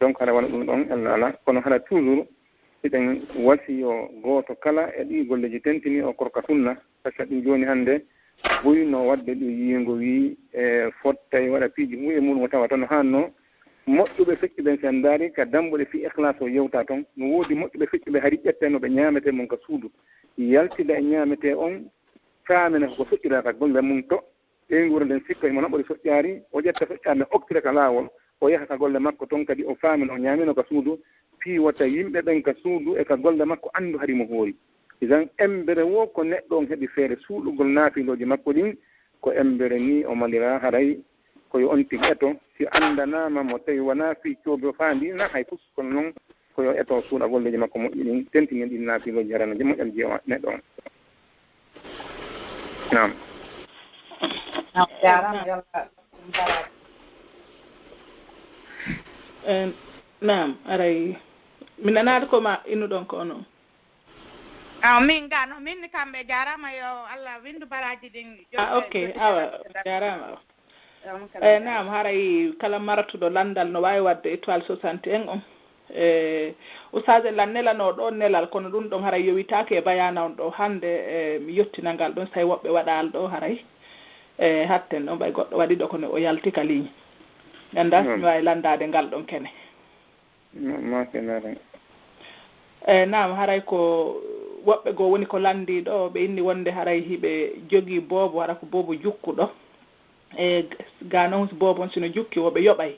Donc hara wano ɗum ɗon, Alla alaa. Kono hara toujours, hiɗen wasiyoo gooto kala e ɗii golleeji tentinii o korka sunna, par ce que ɗum jooni hannde buy no waɗde ɗum yiingo wii e fottay waɗa piiji buy e muɗum o tawata no haannoo. Moƴƴuɓe feƴƴuɓe en si en ndaari ka dambuɗe fii ikhlas o yewta ton, no woodi moƴƴuɓe feƴƴuɓe hari ƴettay no ɓe ñaametee mon ka suudu, yaltida e ñaametee on, faamina ko ko feƴƴirata golle mum to, ɓeynguure nden sikka himo naɓori soƴƴaari, o ƴetta soƴƴaari nden oktira ka laawol, o yaha ka golle makko ton kadi o faamina o ñaamino ka suudu, fii wota yimɓe ɓen ka suudu e ka golle makko anndu hari mo hoori. Idan emmbere woo ko neɗɗo on heɓi feere suuɗugol naafilooji makko ɗin, ko emmbere nii o maliraa haray ko yo on tigi eto, si anndanaama mo tawi wanaa fii coodo faandi na hay fus, kono non ko yo eto suuɗa golleeji makko moƴƴi ɗin, tentini ɗin naafilooji harana je moƴƴal je neɗɗo on. Naam. Naam, jaaraama, yo Allah baraka. Eh, naam, aray mi nanaade ko ma innuɗon ko onon. Aw min ga no min kamɓe jaaraama, yo Allah winndu baraaji ɗin. Ah, ok, awa, jaaraama awa. Eyi, naam, haray kala maratuɗo lanndal no waawi waɗde étoile soixante et un on. E, Oustaz, en lan nelanoo ɗoo nelal, kono ɗum ɗon haray yowitaaki e bayaana on ɗoo hannde, e, mi yottina ngal ɗon, so tawi woɓɓe waɗaali ɗoo haray. E, hatten ɗon, ɓay goɗɗo waɗi ɗoo, kono o yalti ka ligne. Mi anndaa so mi waawi lanndaade ngal ɗon kene. Masinare. E, naam, haray ko woɓɓe goo woni ko lanndii ɗoo, ɓe inni wonde haray hiɓe jogii boobo, hara ko boobo jukkuɗo. E, ga noon boobo on sino jukki, wo ɓe yoɓay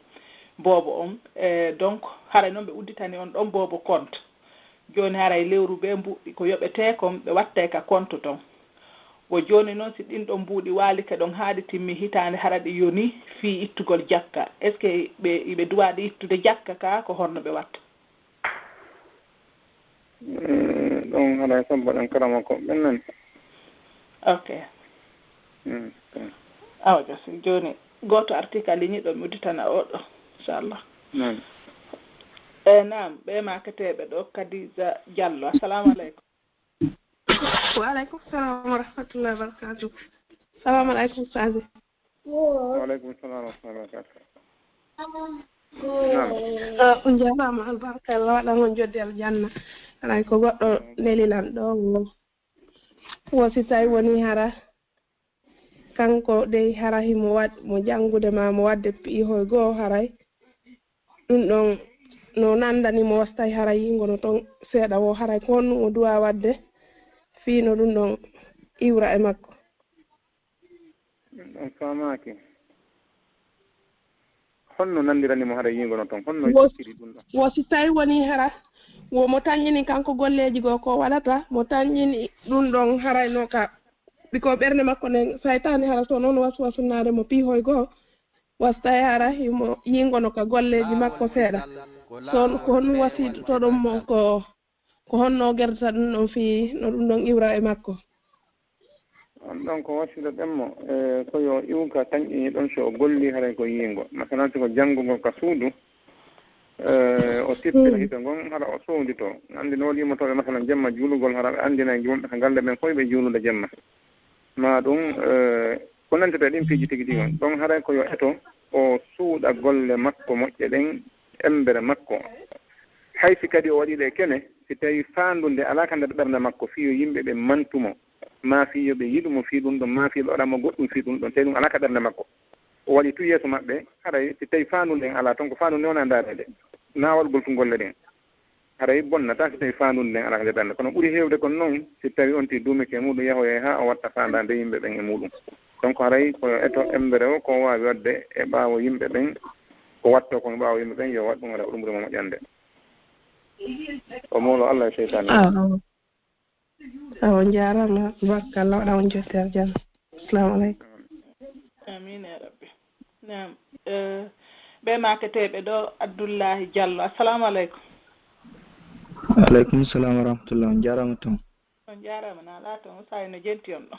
boobo on. E, donc, haray noon ɓe udditani on ɗon boobo compte. Jooni haray lewru bee mbuuɗi ko yoɓetee kon, ɓe wattay ka compte ton. Wo jooni noon, si ɗin ɗon mbuuɗi waalike ɗon haa ɗi timmi hitaande, hara ɗi yoni fii ittugol jakka. Est-ce que ɓe, iɓe duwaa ɗi ittude jakka kaa, ko honno ɓe watta? Mm, ɗon haray sabbo ɗen karama ko ɓen nani. Ok. Mm, ok. Awa, jas, jooni gooto artii ka ligne ɗo, mi udditana oo ɗo, inchallah. Naam. E, naam, ɓe maaketeeɓe ɗo, Kadija Diallo. Assalamu aleykum. Wa aleykum salam wa rahmatullahi wa barakatuh. Salamu aleykum, Sadio. Wa aleykum salam wa rahmatullahi wa barakatuh. Naam. Ah, on jaaraama, albarka, Allah waɗan on joddi aljanna. Haray ko goɗɗo neli lan ɗo, wo, wo si tawi woni hara kanko dey hara himo waɗ-, mo janngude maa mo waɗde piihoy goo haray. Ɗum ɗon no nanndani mo, so tawi haray yiingo no ton seeɗa wo, haray ko honɗum o duwaa waɗde fii no ɗum ɗon iwra e makko? Ɗum ɗon faamaaki. Honno nandirani mo hara yiingo no ton? Honno Wo- jokkiri ɗum ɗon? Wo si tawi woni hara, wo mo taññini kanko golleeji goo ko waɗata, mo taññini ɗum ɗon haray no ka. Biko ɓernde makko nden, saytaani hara so noon waswasunnaade mo piihoy goo, wasi tawi hara himo yiingo no ka golleeji makko seeɗa. So ko honɗum wasiitoɗon mo ko, ko honno gerdata ɗum ɗon fii no ɗum ɗon iwra e makko? On ɗon ko wasiloɗen mo, e, ko yo iw ka tañƴini ɗon so o golli haray ko yiingo. Masalan, si ko janngugol ka suudu, e, o tippira Hmm. hito ngon, hara o sowndito. Anndi no waɗi immotooɓe, masalan, jemma juulugol, hara ɓe anndinay wonɓe ka galle ɓen foy ɓe juulude jemma. Ma ɗum, e, ko nantata e ɗin piiji tigi tigi on. Ɗon haray ko yo eto o suuɗa golle makko moƴƴe ɗen, embere makko. Hay si kadi o waɗi ɗe kene, si tawi faandunde alaa ka nder ɓernde makko, fii yo yimɓe ɓe mantu mo, maa fii yo ɓe yiɗu mo fii ɗum ɗon, maa fii ɓe waɗa mo goɗɗum fii ɗum ɗon, tawi ɗum alaa ka ɓernde makko. O waɗi tun yeeso maɓɓe, haray si tawi faandunde en alaa ton, ko faandunde wona ndaareede, naa waɗugol tun golle ɗen. Haray bonnataa si tawi faandunde nden alaa ka nder ɓernde. Kono ɓuri heewde kon non, si tawi on tigi duumike e muuɗum yahoyay haa o watta faandaande yimɓe ɓen e muuɗum. Donc haray ko yo eto embere o ko o waawi waɗde e ɓaawo yimɓe ɓen, ko wattoo kon e ɓaawo yimɓe ɓen, yo waɗ ɗum, haray ko ɗum ɓuri mo moƴƴande. O moolo Allah e seytaane. Ah, ah. Awa, on njaaraama, barkalla, waɗa on jottere jam. Assalamu aleykum. Amiin ya rabbi. Naam. Eh, ɓe maaketeeɓe ɗo, Abdullahi Diallo. Assalamu aleykum. Aleykum salam wa rahmatullah. On njaaraama toon. On njaaraama, na alaa toon. Usaay no jenti on ɗo.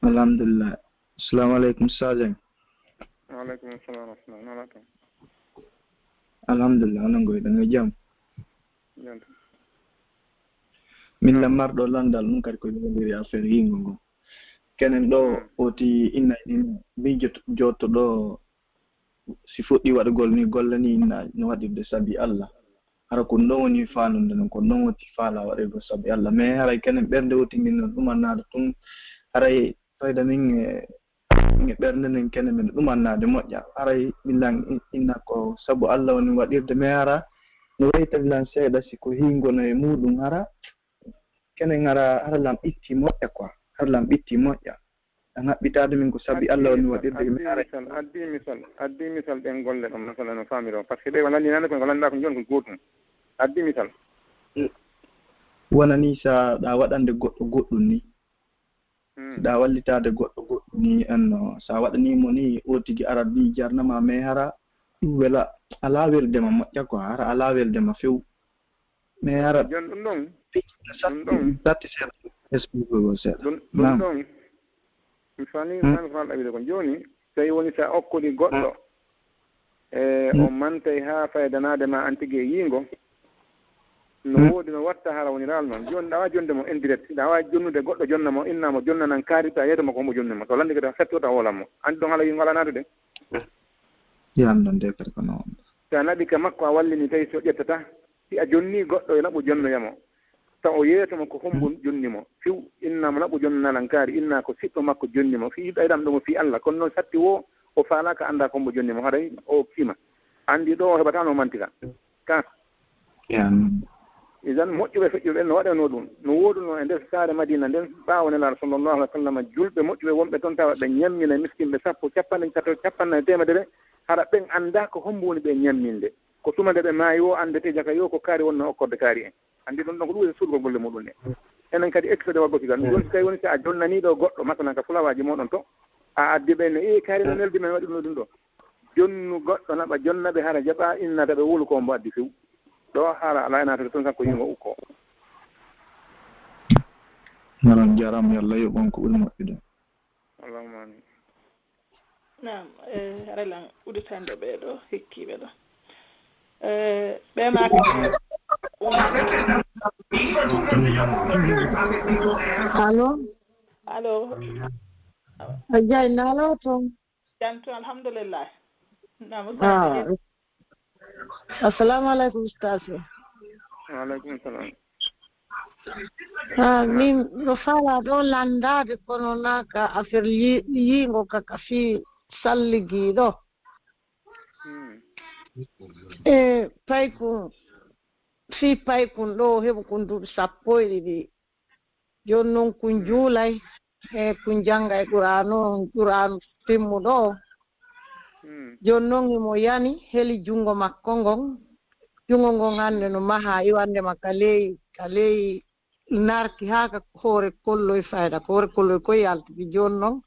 Alhamdulillah. Assalamu aleykum, Sadio. Wa aleykum salam wa rahmatullah. Na alaa toon. Alhamdulillah, onon ngoyɗon e jam? Jam. Min la marɗo landal ɗum kadi ko yowondiri affaire yingo ngo. Kenen ɗo oti inna ina miijoto jotto ɗo si fuɗɗi waɗugol ni golle ni inna no waɗirde sabi Allah. Hara ko ɗon woni faandude non, ko ɗon woti faala waɗirgol sabi Allah. Mais haray kenen ɓernde woti ngin non ɗumannaade tun. Haray fayda min e, min e ɓernde nden kene men ɗumannaade moƴƴa. Haray min lan in-, inna ko sabu Allah woni waɗirde, mais hara no wayi tawi lan seeɗa si ko hingono e muɗum hara kenen hara, hara lan ɓitti moƴƴa quoi. Hara lan ɓitti moƴƴa. An haɓɓitaade min ko sabi Allah woni waɗirde, mais hara misal, addi misal, addi misal ɗen golle ɗon, masala no faamiro. Parce que ɓe wala ni nane ko wala nda ko jon ko gotum. Addi misal. Wona ni sa ɗa waɗande goɗɗo goɗɗum ni. Hmm. Ɗa wallitaade goɗɗo goɗɗum ni, anno, sa waɗani mo ni, o tigi ara ni jarnama, mais hara ɗum wela, ala welde ma moƴƴa quoi, hara ala welde ma few. Mais hara jon ɗum ɗon, ɗum ɗon, satti seeɗa, explique ko seeɗa. Ɗum, ɗum ɗon, mi fani, hmm, fani ko ɗawide ko joni, tawi woni sa okkori goɗɗo, hmm. E, o mantay haa faydanaade ma an tigi e yiingo. No woodi no watta hara woni raal noon. Jooni, ɗa waawi jonde mo indirect. Ɗa waawi jonnude goɗɗo jonna mo, inna mo jonna nan kaari, ta yeeto mo ko omo jonni mo. So lanndi kadi a settoto a woolan mo. Anndi ɗon haala yiingo alaa naatude. Yam ɗon de kadi ko noon. So a naɓi ka makko a wallini tawi so ƴettata. Si a jonnii goɗɗo yo naɓu jonnoya mo. Taw o yeeto mo ko hombo jonni mo. Fiw, inna mo naɓu jonna nan kaari, inna ko siɗɗo makko jonni mo. Fii yiɗa yiɗam ɗo mo fii Allah. Kono noon satti wo, o faalaaka annda ko hombo jonni mo. Haray o okkima. Anndi ɗo o heɓata no mantira. Ka. Yan. Idan moƴƴuɓe feƴƴuɓe no waɗanoo ɗum. No woodunoo e nder saare Madina nden ɓaawo Nelaaɗo sallallahu alaihi wa sallam, julɓe moƴƴuɓe wonɓe toon tawa ɓe ñammina miskinɓe sappo, capanɗe tati, capanɗe nayi, teemedere, hara ɓen annda ko hombo woni ɓe ñamminde. Ko tuma nde ɓe maayi wo anndete jaka yo ko kaari wonnoo okkorde kaari en. Anndi ɗum ɗon ko ɗum woni suuɗugol golle muɗum ɗe. Enen kadi extrait waɗgol sigal. Jooni si tawi woni si a jonnanii ɗo goɗɗo, masalan ka fulawaaji mooɗon to, a addi ɓe ne, "Ee, kaari no neldi men waɗi ɗum ɗo, ɗum ɗo." Jonnu goɗɗo naɓa jonna ɓe hara jaɓa innata ɓe wolu ko mbo addi few. Ɗo hara alaa e naatude toon sakko yingo ukko. Maran jaram yalla yoɓon ko ɓuri moƴƴude. Allahumma amin. Naam, eh, haray lan uditande ɓee ɗo, hikkiiɓe ɗo. Eh, ɓe maaka. Allo? Allo? A jay nalo toon? Jam toon, alhamdulillah. Naam, ah. Assalamu aleykum, Ustaz. Wa aleykum salam. Ah, min no faalaa ɗo lanndaade, kono na ka affaire yi-, yiingo ka, ka fii salligiiɗo. Hmm. E paykun, fii paykun ɗo heɓi kun duuɓi sappo e ɗiɗi. Jooni noon kun juulay, e kun janngay Qur'aanu, Qur'aanu timmuɗo o. Hmm. Jooni noon himo yani, heli junngo makko ngon. Junngo ngon hannde no mahaa iwande ma ka ley, ka ley narki haa ka hoore kolloy fayda, ko hoore kolloy koy yaltiti. Jooni noon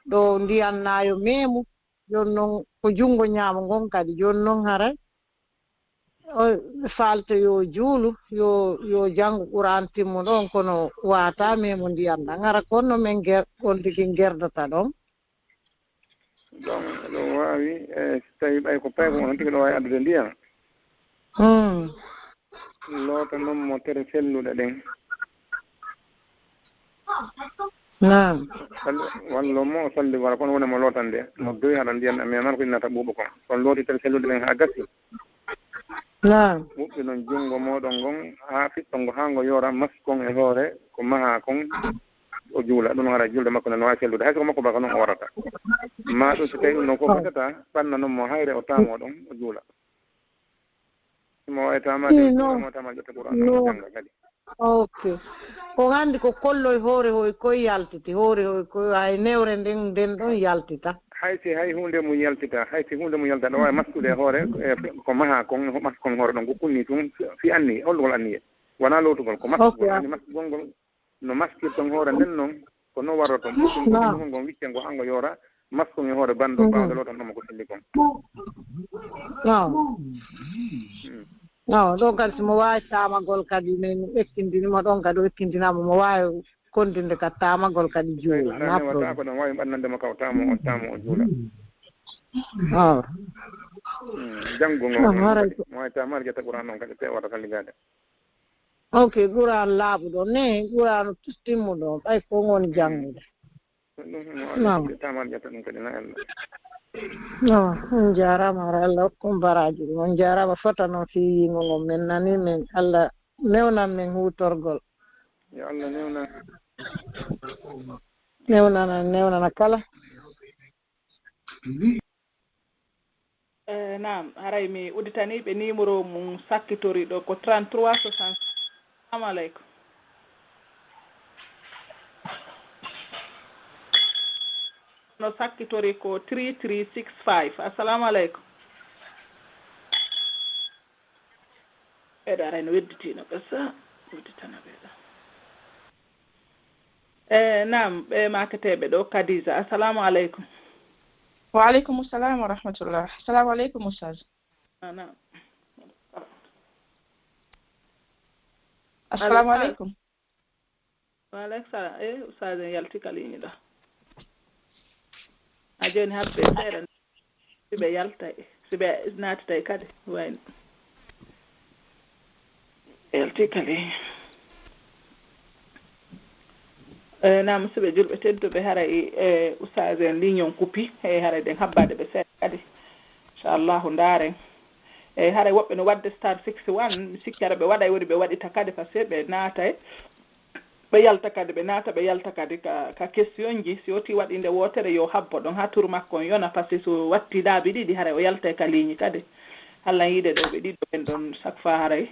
ɗo ndiyan naayo meemu. Jooni noon ko junngo ñaamo ngon kadi. Jooni noon haray o faalto yo juulu, yo, yo janngu Qur'an timmu ɗon, kono waata meemu ndiyan ɗan. Hara kon no men ger-, on tigi ngerdata ɗon. Ɗon ɗum waawi, e, so tawii ɓay ko payko on tigi ɗo waawi addude ndiyan. Hmm. Lootanon mo tere selluɗe ɗen. Naam. Sal-, wallo mo o salli wala kono woni mo lootande. Mo doy haɗa ndiyan a meman ko innata ɓuuɓa kon. Kon looti tere selluɗe ɗen haa gasi. Naam. Ɓuuɓɓi non junngo mooɗon ngon haa fiɗɗo ngo haa ngo yoora maskon e hoore ko mahaa kon o juula. Ɗum hara julde makko nden no waawi sellude. Hay so ko makko baka non o warata. Ma ɗum so tawii ɗum non fof batata, ɓannanon mo hayre o taamoo ɗon o juula. Mo wawi tama Ii, de, non. Mo tama ƴetta Qur'an non, non. Jannga kadi. Ok. On anndi ko kolloy hoore hoy koy yaltiti, hoore hoy koy ay newre nden, nden ɗon yaltita. Hay si hay huunde mum yaltita, hay si huunde mum yaltita, ɗo wawi maskude hoore, e, ko maha kon, maskon hoore ɗon, ko kunni tun, fi anni, holɗugol anniye. Wona lootugol, ko maskugol, Ok. Anni maskugol ngol, no maskirton hoore nden non, ko no warroton. Ɗum ko Naam. Ɗum ngon wicce ngo hango yoora, maskon e hoore banndo, Mm. Ɓaawde lootan ɗon mo ko selli kon. Naam. Mm. Naam, ɗon kadi so mo waawi taamagol kadi, min ekkindini mo ɗon kadi, o ekkindinaama mo waawi kondinde ka taamagol kadi juula, Eyi, ɗum na ne wata problème. Ko ɗum waawi ɓannande mo ka o taamo, o taamo, o juula. Naam. Mm. Janngo ngo, Naam, mo haray kadi, ko mo waawi taamaade ƴetta Qur'an noon kadi, tewata ka ligaade. Ok, Qur'an laaɓuɗo, ne Qur'an timmuɗo, ɓay ko woni janngude. Ɗum no Naam. Taman ƴetta ɗum kadi na Allah. Naam, on jaaraama, hara Allah hokku on baraaji ɗum. On jaaraama fota noon fii yiingo ngon. Men nani men, Allah newnan men huutorgol. Yo Allah newnan. Newnana, newnana kala. Eh, naam, haray mi udditanii ɓe numéro mum sakkitori ɗo ko trente-trois soixante. Assalamu aleykum. No sakkitori ko three three six five. Assalamu aleykum. Ɓeɗo ara no wedditino ɓe sa udditana ɓeɗo. E, naam, ɓe maketeeɓe ɗo, Khadija. Assalamu aleykum. Wa aleykum salam wa rahmatullah. Assalamu aleykum, Oustaz. Ah, naam. Assalamu aleykum. Wa aleykum salam. E, Oustaz en yalti ka ligne ɗo. A jooni habbe seeɗa. Si ɓe yaltay, si ɓe naatitay kadi, wayno. Ɓe yalti kadi. E, naam, musidɓe julɓe tedduɓe, haray, e, Oustaz en ligne on kupi, e, haray ɗen habbaade ɓe seeɗa kadi. Inchallahu, ndaaren. E, haray woɓɓe no waɗde star six one, mi sikki hara ɓe waɗay, woni ɓe waɗita kadi, parce que ɓe naatay. Ɓe yalta kadi, ɓe naata, ɓe yalta kadi ka, ka question ji. Si woti waɗinde wootere, yo habbo ɗon haa turu makko on yona, parce que so watti laabi ɗiɗi, haray o yaltay ka ligne kadi. Hallan yiide ɗo ɓe ɗiɗo ɓen ɗon, chaque fois haray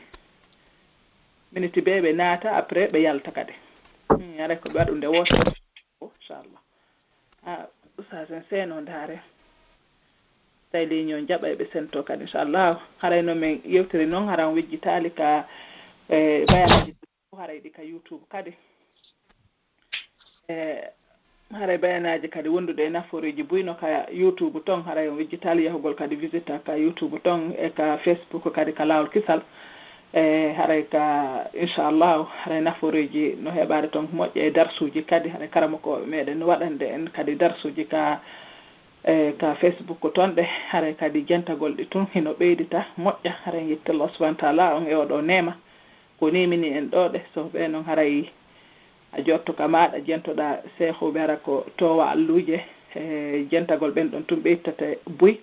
miniti bee ɓe naata, après ɓe yalta kadi. Hmm, haray ko ɓe waɗunde wootere, inchallah. Ah, Oustaz en seeno ndaare. Tawi ligne on jaɓay ɓe sento kadi, inchallah. Haray no men yewtiri non, hara on wejjitaali ka, eh, bayanaaji haray ɗi ka YouTube kadi. E, haray bayanaaji kadi wondude e naforeeji buy no ka YouTube ton, haray on wejjitaali yahugol kadi visita ka YouTube ton e ka Facebook kadi ka laawol kisal. E, haray ka, inchallahu, haray naforeeji no heɓaade ton moƴƴa e darsuuji kadi, haray karamokooɓe meɗen no waɗande en kadi darsuuji ka, e, ka Facebook ton ɗe, haray kadi jentagol ɗi tun hino ɓeydita moƴƴa, haray yettii Allah subhanahu wa taala on e oɗo neema. Ko nemini en ɗo ɗe, so ɓe non haray a jotto ka maaɗa, jentoɗaa seehuɓe, hara ko toowa alluuje, e jentagol ɓen ɗon tun ɓeytata buy.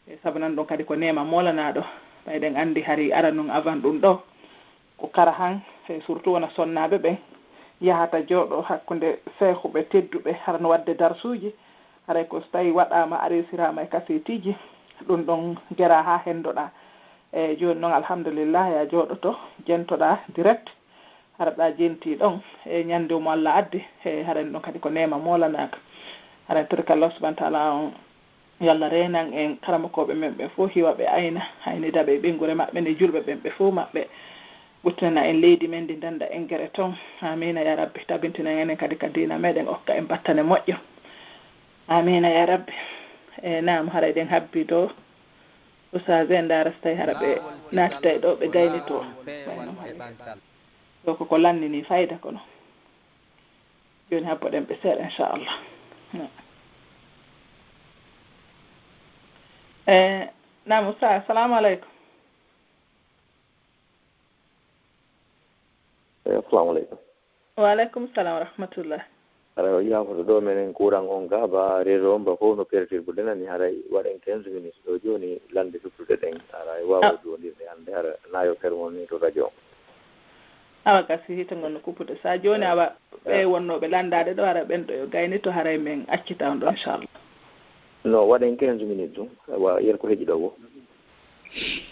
E sabu nan ɗon kadi ko neema moolanaaɗo. Ɓay ɗen anndi hari ara nun avant ɗum ɗo, ko kara han, e surtout wona sonnaaɓe ɓen, yahata jooɗo hakkunde seehuɓe tedduɓe, hara no waɗde darsuuji, haray ko so tawi waɗaama, a reesiraama e kaseetiiji, ɗum ɗon geraa haa henndoɗaa. E jooni non, alhamdulillah, a jooɗoto, jentoɗaa direct, hara ɗa jentii ɗon, e ñannde mo Allah addi, e hara ɗum ɗon kadi ko neema moolanaaka. Hara tiri ka Allah subhanahu wa taala on Yo Allah reenan en karamokooɓe men ɓen fof, hiwa ɓe ayna, aynida ɓe e ɓeynguure maɓɓe nde, julɓe ɓen ɓe fof maɓɓe. Guttinana en leydi men ndi, danda en gere ton. Amiina ya Rabbi, tabintinan enen kadi ka diina meɗen, okka en battane moƴƴo. Amiina ya Rabbi. E naam, haray ɗen habbi ɗo. Ustaz en ndaara so tawi hara ɓe naatitay ɗo, ɓe gaynitoo. Ɗo koko lannini fayda kono. Jooni habboɗen ɓe seeɗa, inchallah. E, naam, Ustaz, assalamu aleykum. Eyi, assalamu aleykum. Wa aleykum salam wa rahmatullah. Haray o yaafata ɗo menen courant on ga ba réseau on ba fof no perturbé ɗen, ani haray waɗen quinze minutes ɗo jooni lande suttude ɗen, haray waawa ɗoondirde hannde hara nayo fermo ni to radio on. Awa gasi hite ngon no kuppude sa jooni, awa ɓe wonnooɓe lanndaade ɗo hara ɓen ɗo yo gaynito, haray men accita on ɗo inchallah. No waɗen quinze minutes ɗum, awa yer ko heƴi ɗo wo.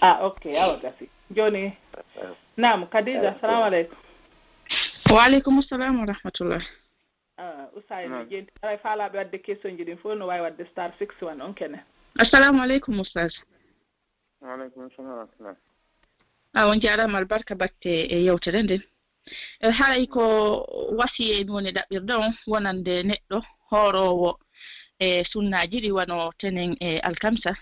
Ah, ok, awa gasi jooni. Naam, Khadija, assalamu aleykum. Wa aleykum salam wa rahmatullah. Ah, Oustaz no jenti, aray faalaaɓe waɗde question ji ɗin fof no waawi waɗde star six one on kene. Assalamu aleykum Oustaz. Wa aleykum salam wa rahmatullah. Ah, on jaaraama albarka batte e yewtere nden. E haray ko wasiyee woni ɗaɓɓirɗo on wonande neɗɗo hooroowo e sunnaaji ɗi wano tenen e alkamsa.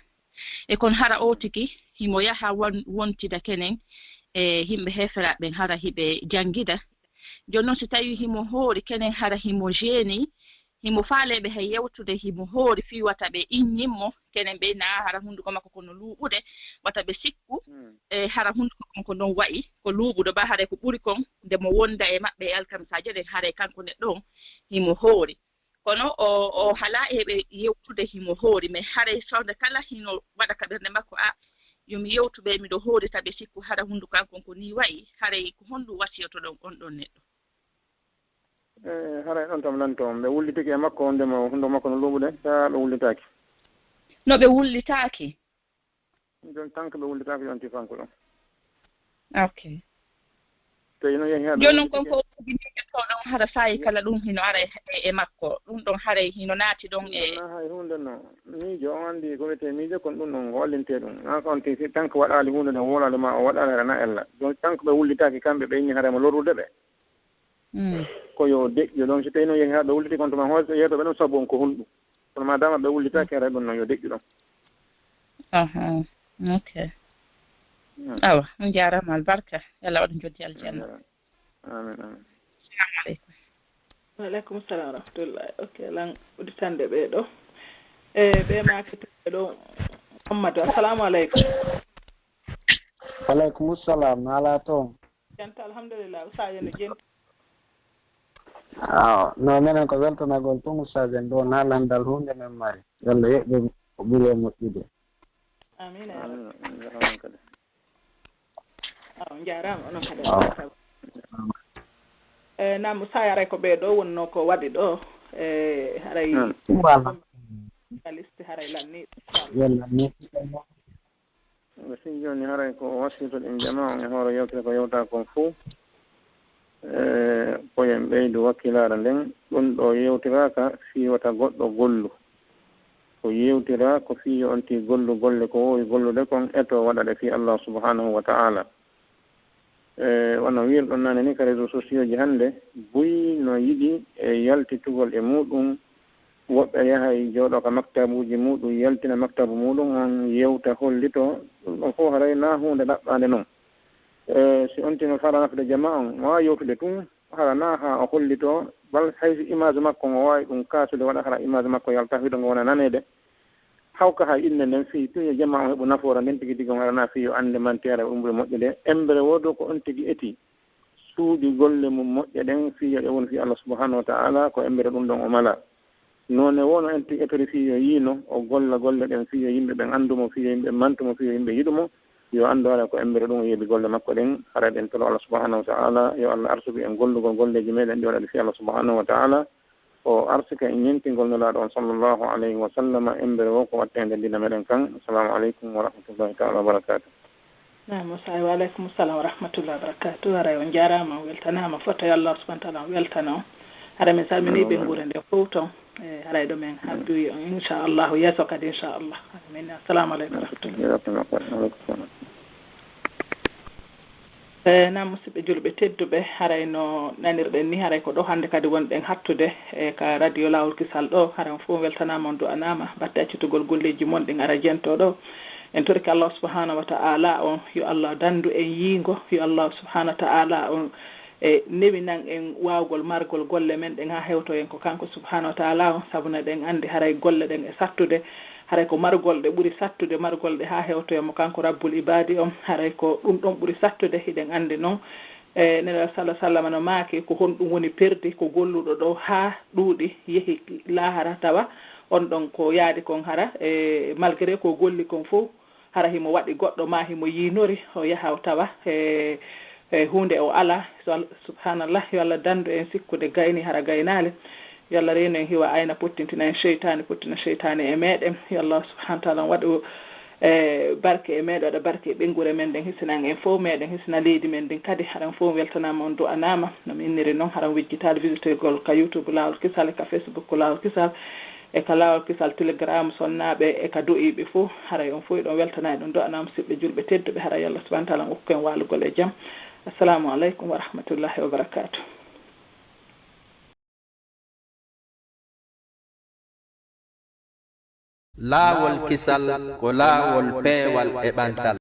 E kon hara o tigi himo yaha won, wontida kenen e yimɓe heeferaaɓe ɓen hara hiɓe janngida. Jooni non si tawii himo hoori kenen hara himo jeeni, himo faaleeɓe hay yewtude himo hoori fii wata ɓe inñin mo, kenen ɓe naa hara hunnduko makko ko no luuɓude, wata ɓe sikku e hara hunnduko kon ko non wa'i, ko luuɓuɗo ba haray ko ɓuri kon nde mo wonda e maɓɓe e alkamisaaje ɗen haray kanko neɗɗo on himo hoori. Kono o, o halaa e ɓe yewtude himo hoori, mais haray sonnde kala hino waɗa ka ɓernde makko, a, yo mi yewtu ɓe miɗo hoori ta ɓe sikku hara hunnduko an kon ko nii wa'i, haray ko honɗum wasiyotoɗon on ɗon neɗɗo? E haray ɗon tam lanto on, ɓe wullitike e makko wonde mo hunnduko makko no luuɓude, taa ɓe wullitaaki? No ɓe wullitaaki. Jooni tan ko ɓe wullitaaki on tifanko ɗon. Ok. Jooni non kon ko miijotoɗon hara saa'i kala ɗum hino ara e makko, ɗum ɗon haray hino naati ɗon e. Hay huunde no miijo on anndi ko wiyetee miijo kon ɗum ɗon ko wallintee ɗum. An ko on tigi tan ko waɗaali huunde nden wowlaali ma o waɗaali hara na ella. Jooni tan ko ɓe wullitaaki kamɓe ɓe inni hara mo lorrude ɓe. Ko yo deƴƴo ɗon, si tawii noon yehi haa ɓe wulliti kon tuma hoore yeeto ɓe ɗon sabu on ko honɗum? Kono ma dama ɓe wullitaaki hara ɗum noon yo deƴƴu ɗon. Aha, ok. Awa, on jaaraama albarka. Yalla waɗu joddi aljanna. Amin, amin. Assalamu aleykum. Wa aleykum salam wa rahmatullahi. Ok, lan udditande ɓee ɗo. E ɓe maakete ɓee ɗo. Muhammadu, assalamu aleykum. Wa aleykum salam, no alaa toon? Janta alhamdulillah, Oustaz en no jenti. Awa, no menen ko weltanagol tun Oustaz en ɗo na landal huunde men mari. Yalla yeɓɓe ko ɓuri e moƴƴude. Amin. Awa, on jaaraama onon kadi. E nam Oustaz haray ko ɓee ɗo wonno ko waɗi ɗo. E haray liste haray lanni. Yalla ni. Ɓe fii jooni haray ko wasiytoɗen jamaa on e hoore yewtere ko yewtaa kon fow. E ko yo en ɓeydu wakkilaare nden, ɗum ɗoo yewtiraaka fii wata goɗɗo gollu. Ko yewtiraa ko fii yo on tigi gollu golle ko woowi gollude kon e to waɗa ɗe fii Allaahu subhaanahu wa ta'aalaa. E wano wiirɗon naane ni ka réseaux sociaux ji hannde, buy no yiɗi e yaltitugol e muuɗum. Woɓɓe yahay jooɗoo ka maktabuuji muuɗum, yaltina maktabu muuɗum on, yewta, hollitoo. Ɗum ɗon fow haray naa huunde ɗaɓɓaande non. E si on tigi no faalaa nafde jamaa on, mo waawi yewtude tun, hara naa haa o hollitoo, bal hay si image makko on o waawi ɗum kaasude, waɗa hara image makko yalta, hiɗo ngo wona naneede. Hawka haa innde nden fii tun yo jamaa on heɓu nafoore nden tigi tigi on, hara naa fii yo annde manti hara umre moƴƴude. Embere woo dow ko on tigi eti. Suuɗi golle mum moƴƴe ɗen fii yo ɗe won fii Allah subhaanahu wa ta'aalaa, ko embere ɗum ɗon o malaa. Noone woo no en tigi etori fii yo yiino, o golla golle ɗen fii yo yimɓe ɓen anndu mo, fii yo yimɓe mantu mo, fii yo yimɓe yiɗu mo, yo anndu hara ko embere ɗum o yeeɓi golle makko ɗen, hara ɗen toro Allah subhaanahu wa ta'aalaa, yo Allah arsuku en gollugol golleeji meɗen ɗi waɗa ɗi fii Allah subhaanahu wa ta'aalaa, o arsika e ñentingol Nelaaɗo on sallallahu alayhi wa sallam, embere woo ko watte e nder diina meɗen kan. Assalaamu aleykum wa rahmatullahi ta'aalaa wa barakaatuh. Naam, Oustaz, wa aleykum salam wa rahmatullahi wa barakatuh. Haray on jaaraama, on weltanaama. Foto yo Allah subhaanahu wa ta'aalaa on weltana on. Haray min salminii ɓeynguure nde fow ton. E haray ɗo men haddoyi on, inchallahu, yeeso kadi, inchallah. Amin. Assalamu aleykum wa rahmatullah. E nam, musidɓe julɓe tedduɓe, haray no nanirɗen ni, haray ko ɗo hannde kadi wonɗen hattude e ka radio Laawol Kisal ɗo. Haray on fof weltanaama, on du'anaama batte accitugol golleeji mon ɗin ara jento ɗo. En torike Allah subhanahu wa ta'ala on, yo Allah dandu en yiingo, yo Allah subhanahu wa ta'ala on e newinan en waawgol margol golle men ɗen haa hewtoyen ko kanko subhanahu wa ta'ala on, sabu no ɗen anndi haray golle ɗen e sattude, haray ko margol ɗe ɓuri sattude, margol ɗe haa hewtoyen mo kanko Rabbul Ibaadi on, haray ko ɗum ɗon ɓuri sattude. Hiɗen anndi non, e Nelaaɗo sallallahu alaihi wasallam no maaki, ko honɗum woni perdi? Ko golluɗo ɗo haa ɗuuɗi, yehi laahara, tawa on ɗon ko yaadi kon hara, e malgré ko golli kon fof, hara himo waɗi goɗɗo ma himo yiinori, o yaha o tawa e, e huunde o alaa. So Al-, subhanallah, yo Allah dandu en sikkude gayni hara gaynaali. Yo Allah reenu en hiwa ayna, pottintina en seytaane, pottina seytaane e meɗen. Yo Allah subhanahu wa ta'ala on waɗu, e, barke e meɗen, waɗa barke e ɓeynguure men ɗen, hisinan en fof meɗen, hisina leydi men ndin kadi. Haɗen fof weltanaama, on du'anaama. No mi inniri non, haɗen wejjitaade visitogol ka YouTube Laawol Kisal, ka Facebook Laawol Kisal, e ka Laawol Kisal Telegram sonnaaɓe, e ka du'iiɓe fof. Haray on fof eɗon weltana, eɗon du'ana musidɓe julɓe tedduɓe, haray Allah subhanahu wa ta'ala on okku en waalugol e jam. Assalamu aleykum wa rahmatullahi wa barakatuh. Laawol Kisal ko laawol peewal e ɓantal.